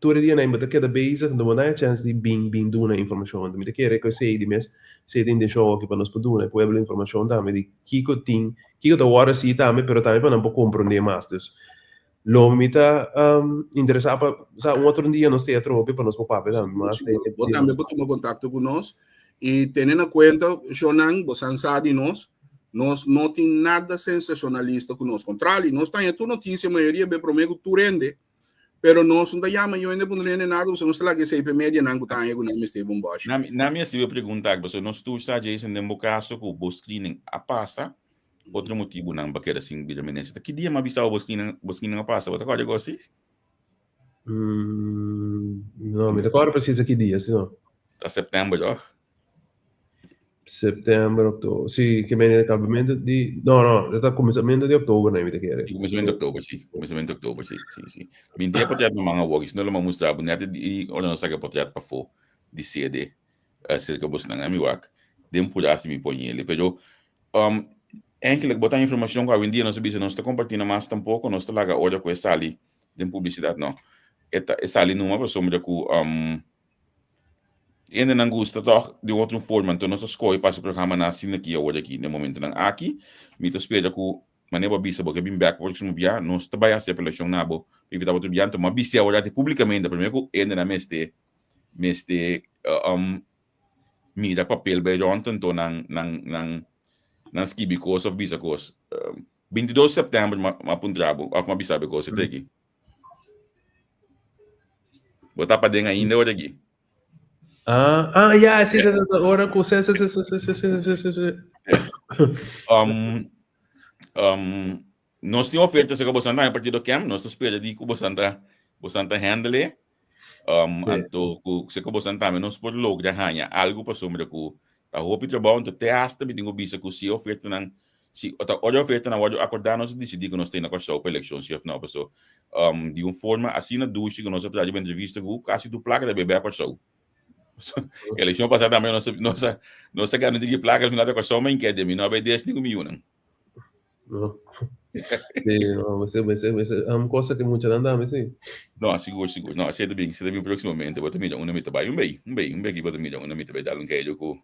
tur e dianan bo ta keda bezig no bo na e chèns di bin bin duna informashon. Anto mi ta kere ku esei di mes esei ta intenshon oki pa nos por duna e pueblo informashon tambe di kiko tin kiko ta wòrdu hasi tambe pero tambe pa nan por komprondé mas. Dus lo mi ta interesá pa sa un otro dia nos ta e atrobe pa nos por papia tambe mas. Bo tambe por tuma kontakto ku nos i tene na kuenta shownan bo san sa di nos nos no tin nada sensashonalista ku nos. Kontrali nos ta haña tur notisia mayoria be promé ku tur hende Pero nos no ta yama yo hende puntra hende nada, pasobra nos ta laga esei p'e medianan ku ta haña ku nan mester bon bòshi. Na mi a sibi pregunta aki, pasobra nos tur sa, Jason, den bo kaso ku bo screening a pasa, otro motibunan pa keda sin bira minister. Ta ki dia mi a bisa bo bo screening, bo screening a pasa? Bo ta kòrda gosi? No, mi ta kòrda presis ki dia, si no. Ta sèptèmber, tòg? September, oktober. Sí, ke mene acabamento di... No, no, ta kuminsamentu di oktober na mi ta kere. Kuminsamentu di oktober, sí. Kuminsamentu di oktober, sí, sí, sí. Mi tin e portret na man awor, si no lo mi a mustra bo net di ora nos saka e portret pafó di sede acerca bosnan. A mi wak den pura si mi poñele. Pero um, eigenlijk bo ta informacion ku awendia nos a bisa nos ta kompartí na mas tampoko, nos ta laga ora ku e sali den publisidat, no. E ta e sali numa pasobra ku um, Hendenan gusta tòg di otro forma, anto nos a skohe pa hasi programanan asina aki awor aki na e momentonan aki. Mi ta spera ku manera bo a bisa bo ke bin bèk próksimo bia, nos ta bai hasi apelashon na bo pa invitá bo otro bia. Anto mi a bisa awor aki públikamente primero ku hendenan mester mester mira papel bai rònt anto nan nan nan nan skibi kos òf bisa kos. 22 sèptèmber mi a puntra bo òf mi a bisa bo e kos aki. Bo ta paden ainda ora aki? Ah, ah, ya, sí, ta, ta, ora ku, sí, sí, sí, sí, sí, sí, sí, sí, sí. Um, um, nos tin oferta serka bosan tambe partido KEM, nos ta spera di ku bosan ta, bosan ta handle. Um, sí. Anto ku serka bosan tambe nos por logra haña algu pasobra ku ta hopi trabou, anto te hasta mi tin ku bisa ku si ofertanan Si ta ora ofertanan wòrdu akordá nos a disidí ku nos ta na Kòrsou pa elekshon si òf no. Paso di un forma asina dushi ku nos a traha riba entrevista ku kasi tur plaka ta bebe a Kòrsou. Elekshon pasá tambe nos nos a nos a gana un tiki plaka al final ta Kòrsou ma inkèt mi no a bai des ni ku mi yunan. No. Sí, no, mester, mester, mester, un cosa que muchanan tambe, sí. No, sigur, sigur. No, esei ta bin, esei ta bin próximamente. Bo ta mira unda mi ta bai. Un bei, un bei, un bei aki bo ta mira unda mi ta bai dal un keijo ku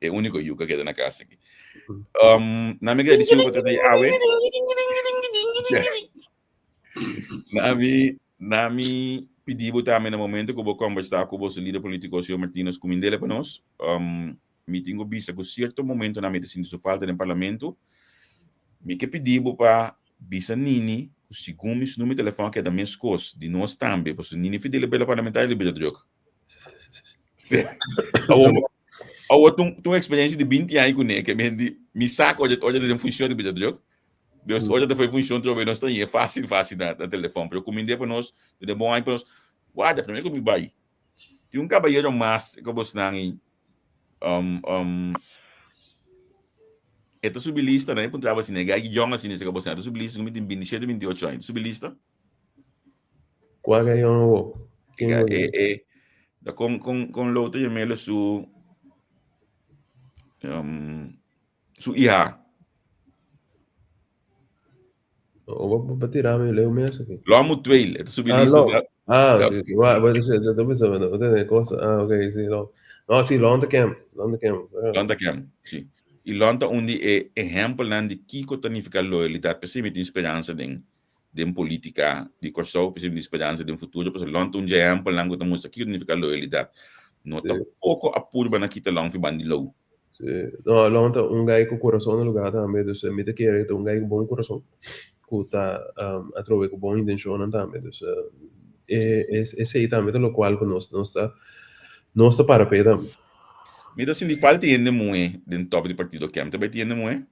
E úniko yu ku a keda na kas aki. Um, na mi gradisiu pa ta awe. Na mi, na mi pidi bo tambe na momento ku bo kombersá ku boso lider polítiko, señor Martinus, kumindele pa nos. Um, mi tin ku bisa ku sierto momento na mi ta sinti su falta den parlamento. Mi ke pidi bo pa bisa Nini ku segun mi su numero di telefòn a keda meskos di nos tambe, pasobra Nini Fidel a bira parlamentario i a bira druk. Sí. Awor, awor tu, tu experiencia di 20 años kuné, que mi, mi saco oye, oye de función de bida druk. Dus ora ta foi funshon trobe nos ta ye fácil fácil na na telefòn. Pero kumind'é pa nos, de bon aña pa nos. Guarda, primero ku mi bai. Tin un kabayero mas ku bosnan ei. Um, um, e ta subi lista, né? Puntraba asina, e gai yong asina, se ka bosnan. E ta subi lista, ku mi tin 27, 28 aña. E ta subi lista. Kua gai yong awo? Ken E, bo e, e, da kon, kon, kon lo ta yam'é su, um, Su iha. O ba tira mi leu mes aki. Lomu Tweil, e ta subi Ah, lista Lom. da. Ah, Da. sí, sí. Wa, wa, sí, ta bisa, no tene cosa. Ah, ok, sí, Lom. No, sí, Lom ta kem. Lom ta kem. Ah. Lom ta kem, sí. I Lom ta un di e ehempelnan di kiko ta nifiká loyalidat. P'esei mi tin speransa den den politika di Kòrsou, p'esei mi tin speransa den futuro, pasobra Lom ta un dje ehempelnan ku ta mustra kiko ta nifiká loyalidat. No ta Sí. poko a purba na kita Lom fi banda di lou. Sí. No, Lon ta un guy ku kurason na lugá tambe, dus mi ta kere ta un guy ku bon kurason, ku ta um, atrobe ku bon intenshonnan tambe. Dus e, e, esei tambe ta lokual ku nos, nos ta, nos ta para p'e tambe. Mi ta sinti falta di hende muhé den top di partido KEM. Ta bai tin hende muhé?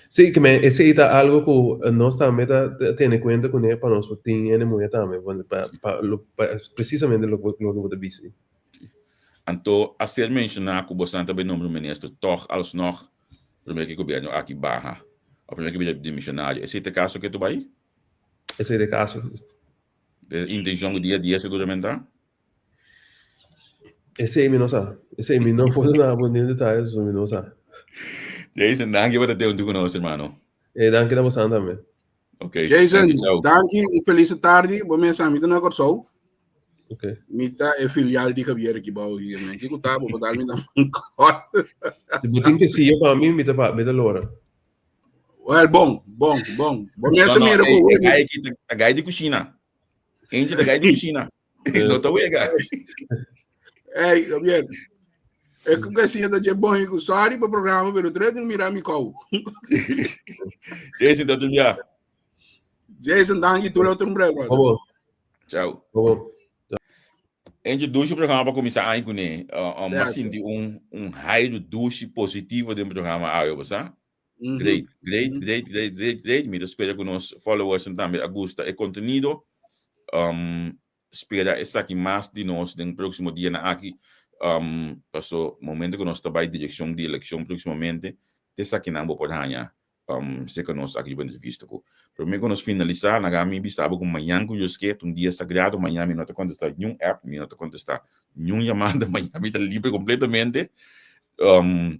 Sí, ke men esei ta algo ku nos tambe ta tene kuenta kuné pa nos por tin hende muhé tambe, pa, pa, pa, presisamente loke bo ta bisa. Anto a ser menshoná ku bosan ta bai nombra un minister tòg alsnog promé ku e gobièrnu aki baha òf promé ku e bira dimishonario. Esei ta e kaso ke tu bai? Esei ta e kaso. E intenshon ku dia a dia seguramente ta? Esei mi no sa. Esei mi no por duna bo niun detaye, so mi no sa. Jason, danki pa ta te huntu ku nos, hermano. E danki na bosan tambe. Ok. Jason, Danki, ciao. danki, un feliz tardi. Bo mesa, mi ta na Kòrsou. Ok. Mi ta e filial di Javier aquí bou hier. Men kiko ta, bo dal mi dan un call. Si bo tin quesillo pa mi, mi ta pa, mi ta lora. Well, bon, bon, bon. Bo mesa No, no, mira ey, ku e gai aki ta gai di kushina. Eentje ta gai di kushina. No ta wega. Hey, Javier. É que assim é bom e sorry para o programa, pero três não mira mi cau. Jason, tá tudo bem? Jason, danki, tur outro um breve. Bom, Tchau. bom. Eentje douche programa para começar aí com ele. Mas Yes. sinti um um raio douche positivo dentro do programa aí, você? Great, great, great, great, great, great. Mi ta spera ku nos followers tambe a gusta e kontenido. Um, spera esaki mas di nos den próksimo dianan aki. Um, paso momento ku nos ta bai direkshon di elekshon próksimamente, esakinan bo por haña um, serka nos aki riba entrevista ku. Promé ku nos finalisá, laga mi bisa bo ku mañan ku Dios ke, ta un dia sagrado, mañan mi no ta kontestá niun app, mi no ta kontestá niun yamada, mañan mi ta libre kompletamente. Um,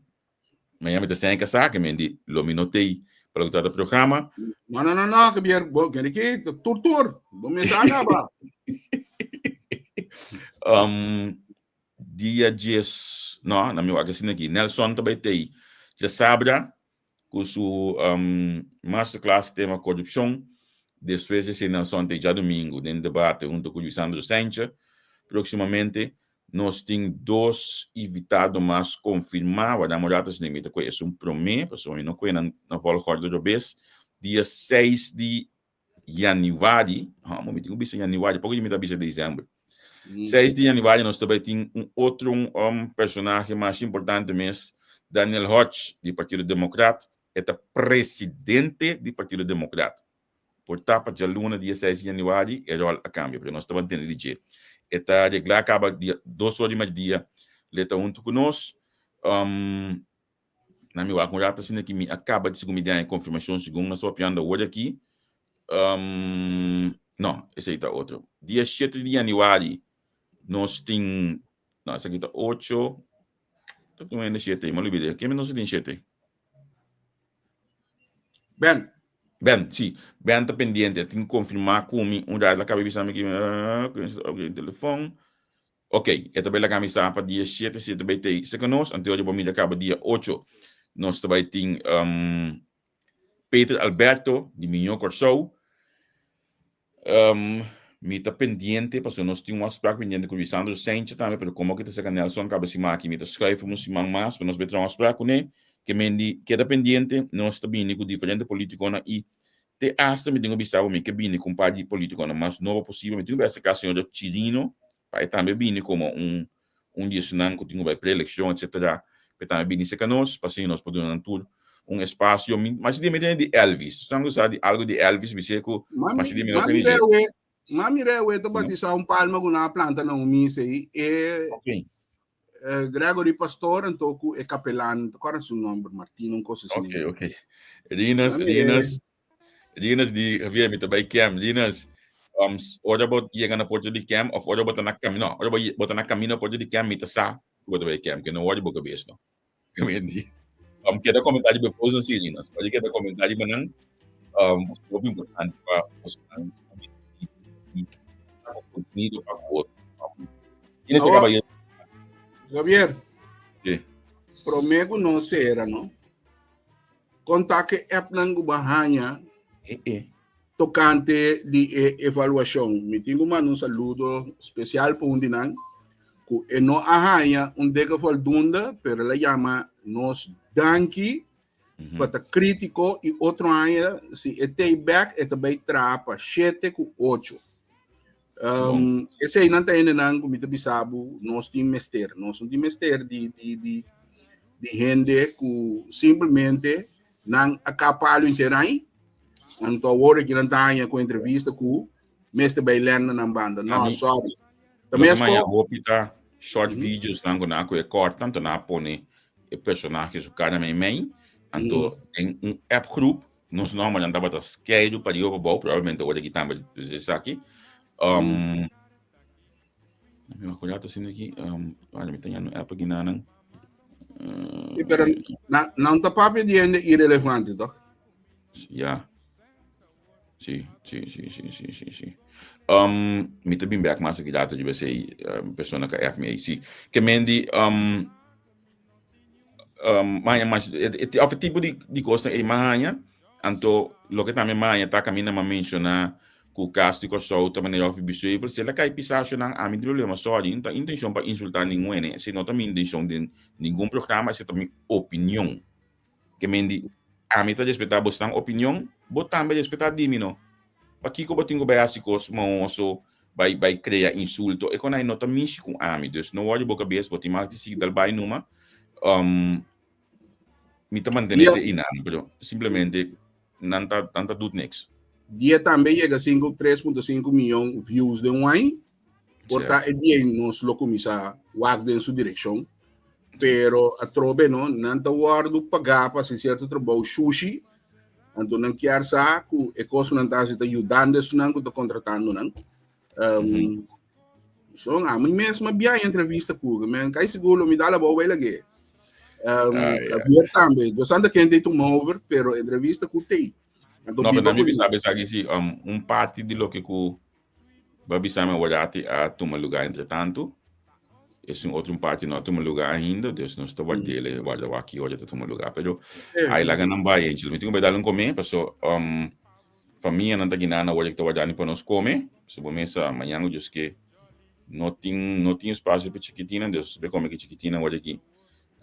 Mañana mi ta sen casá, que men di, lo mi no tei pa lo que trata programa. No, no, no, no, Javier, bo, kere ki, tur, tur, bo me sa acaba. um, dia 10, no, na mi wak asina aquí, Nelson ta bai tei, dja sabra, ku su um, masterclass tema corrupción, después de Nelson tei djadomingo, den debate hunto ku Luisandro Sanchez, próximamente, Nos tin dos invitado mas konfirmá, wardá un rato esei mi ta kohe esun promé, pasobra mi no kohe nan na volgorde robes. Dia seis di yanüari, hòmber mi tin ku bisa yanüari, poko di mi ta bisa desèmber. Seis di yanüari nos ta bai tin un otro un personahe mas importante mes, Daniel Hodge di Partido Demokrat, e ta presidente di Partido Demokrat. Por ta pa djaluna dia seis di januari e ròl a kambia, pero nos ta ban tende di dje. E ta reglá kaba dia dos or di merdia le ta huntu ku nos. Um, na mi wak un rato asina ki mi a kaba di segun mi den e konfirmashon segun nos ta papiando awor aki. Um, no, esei ta otro. Dia shete di januari nos tin, no, esaki ta ocho, ta tin un hende shete, mi a lubida. Ken nos tin shete? Ben. Ben, sí. Ben ta pendiente. Tin confirmá ku mi un rato. La kabe bisa mi ki ok, telefon. Ok, e ta bai laga mi sa pa dia 7 si e ta bai tei serka nos. Anto ora bo mira kaba dia 8 nos ta bai tin um, Peter Alberto di Miño Kòrsou. Um, mi ta pendiente, pasobra nos tin un afspraak pendiente ku Lisandro Sanchez tambe, pero komo ke ta serka Nelson kaba siman aki, mi ta schuif un siman mas pa nos bai traha un afspraak kuné. Ke men di keda pendiente, nos ta bini ku diferente politikonan i te asta mi tin ku bisa bo mi ke bini ku un par di politikonan mas nobo posibel. Mi tin ku bai aserká señor Chirino pa e tambe bini komo un un di esunnan ku tin ku bai preelekshon etcetera, pa e tambe bini serka nos pa asina nos por duna nan tur. Un espasio, mi mas di mi di Elvis. San sa di algo di Elvis, mi sé ku mas di mi no tene. Mami Rewe ta batisa un palma ku na planta na un misa e okay. Gregory Pastor anto ku e kapelan, kora su nomber, Martino, un cosa así. Ok, ok. Rinas, Rinas, Rinas di Javier, mi ta bai kem. Rinas, ora bo yega na porta di kem, of ora bo ta na camino, no, ora bo ta na camino porta di kem, mi ta sa ku bo ta bai kem, ke no worry bo kabes no. Kemendi. Keda comentario be post si Rinas. Pode keda comentario manan. Hopi importante pa nan contenido pa otro. Tienes que caballero. Javier. Sí. Promé ku nos sera, no? Konta ke app nan ku bahaña eh, eh. tokante di e evaluashon. Mi tin ku manda un saludo spesial pa un di nan ku e no a haña un dikke voldoende, pero el a yama nos danki mm -hmm. pa ta kritiko i otro aña si e tei bek e ta bai traha pa shete ku ocho. Um, esei nan ta hendenan ku mi ta bisa bo nos tin mester. Nos no tin mester di, di, di, di hende ku simplemente nan a kapa alu interai. Anto awor ki nan ta haña ku entrevista ku mester bai lèn na nan banda. No, Ami, sorry. Ta loke mes maña ko hopi ta short mm -hmm. videos nan ku nan ku e kòrta, anto nan a pone e personahe su kara mei mei, anto mm. den un app groep Nos nombernan tabata skeidu pa riba pa bou, probablemente ora aki tambe esaki. Um, mi acorda ta sino aki, um, ah, mi tanya no app aki nanan. Uh, sí, pero na, nan ta papia di hende irrelevante, toch? Ja. Sí, sí, sí, sí, sí, sí, sí. Um, mi ta bin back mas aki data di bc um, persona ka app mi sí. Ke mendi um, um, maña mas of tipo di di cosnan ei maña anto loke tambe maña ta caminda ma menciona cu cas di Kòrsou ta manera of bizuivel si el a cai pisashonan ami tin problema sorry no ta intencion pa insulta ningun hende esei no ta mi intencion den ningun programa esei ta mi opinion Ke men di, Ami ta respetá bosnan opinion, bo tambe respetá di mi, no? Pakiko bo tin ku bai hasi kos mahoso, bai bai krea insulto? E konai no ta mishi ku ami, dus no wòri bo kabes, bo tin mag di sigui dal bai numa. Mi ta mantené te einan, pero simplemente nan ta nan ta doet niks. Dia tambe yega sinku tres punto sinku miyon views den un aña. Por ta e dia nos lo kuminsá wak den su direkshon. Pero atrobe no, nan ta wòrdu pagá pa hasi sierto trabou shushi, anto nan kier sa ku e kos ku nan ta hasi ta yudando esunnan ku ta kontratando nan. Um, mm -hmm. So, ami mes ma bia entrevista ku, men kai sigur lo mi dala bou bai lage. Um, ah, yeah. Javier tambe, yo santa kente tuma over, pero entrevista ku tei. Anto, no, pero mi sabe sa si um, un parti di loke ku Bo a bisa mi awor a tuma lugá entretantu. Esun otro un parti no a tuma lugá ainda, dus nos ta ward'é, warda wak ki ora ta tuma lugá. Pero ai laga nan bai, Angel. Mi tin ku bai dal un komé, paso famianan ta gina na ora ku ta wardani pa nos kome. So bo mesa mañan ku Dios ke no tin no tin espasio pa chikitinnan, dus nos bai kome ku chikitinnan ora aki.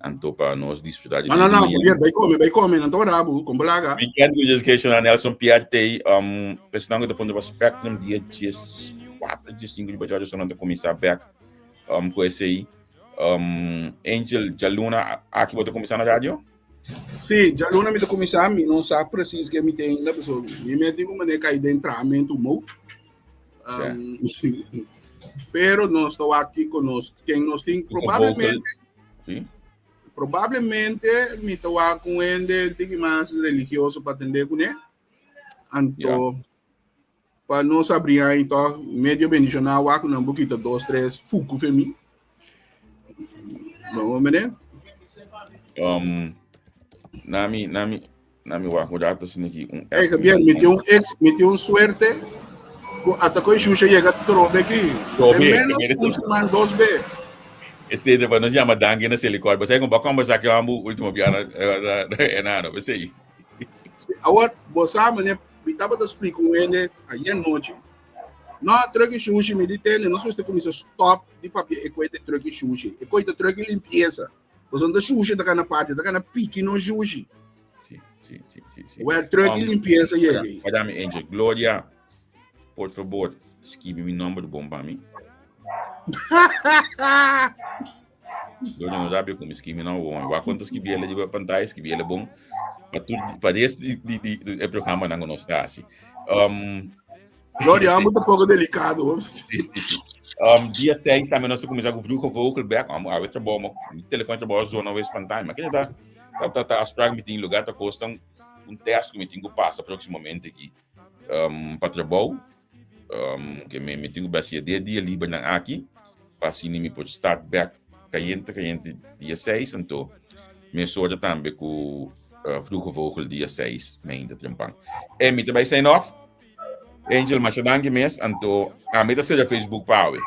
Anto pa nos disfruta di No, no, no, Javier, bai come, bai come, nan ta wara bu, con balaga. Weekend ku just ke shona Nelson Pierre tei, personan ku ta pone pa Spectrum dia 14, 15 di bajajo sonan ta kuminsá bek um, ku esei. Um, Angel, djaluna aki bo ta kuminsá na radio? Sí, djaluna mi ta kuminsá, mi no sa precies ke mi ta ainda, pasobra mi meti ku manera kai den trahamentu mode. Um, pero nos ta wak kiko nos, ken nos tin probablemente Sí. Probablemente mi ta wak un hende tiki mas religioso pa atende kuné. Anto Ja. pa nos abri ahí toch medio bendicionado wak nan bo kita dos tres fuku fe mi. Bon, meneer. Nami, nami, Nami wak un rato asina ki un Hey, Javier, mi tin un ex, mi tin un suerte ku ata ku Shusha yega trobe aki. Trobe, En menos mira un siman, dos be. Ese de nos llama danki na Selikor. Basta ku ba conversa ki ambu último piana enano, basta. Sí, awor, bo sa, meneer, mi tabata splika un hende ayer nochi. No, truck i shushi, mi di tende, nos mester kuminsa stop di papia e koe te truck i shushi. E koe ta truck i limpiesa. Pasobra no ta shushi ta kana parti, ta kana piki no shushi. Sí, sí, sí, sí, sí. Wel, truck i limpieza yega ahí. Wada mi Angel. Gloria, por favor, skibi mi nomber bon pa mi. Gloria no rabia ku mi skibi mi nomber bon. Wa konta skibi ele di pantalla, skibi ele bon. Pa tur pa des di di di e programa nan nos ta hasi. Gloria, amo ta poco delicado. Sí, sí, sí. Dia 6 tambe nos ta kuminsá ku Vroege Vogel bek. Amo awe trabou, mo mi telefon trabou a zona awe spantá. Ma kende ta ta ta ta afspraak mi tin lugar ta kosta un un test ku mi tin ku pasa próximamente aki. Pa trabou. Ke mi mi tin ku basié de dia liber nan aki pa asina mi por start bek kayente kayente dia 6 anto mesora tambe ku Vroege Vogel dia 6 meinta trempan. E mi ta bai sign off. Angel, masha danki mes. Anto, ami ta sera Facebook pa awe.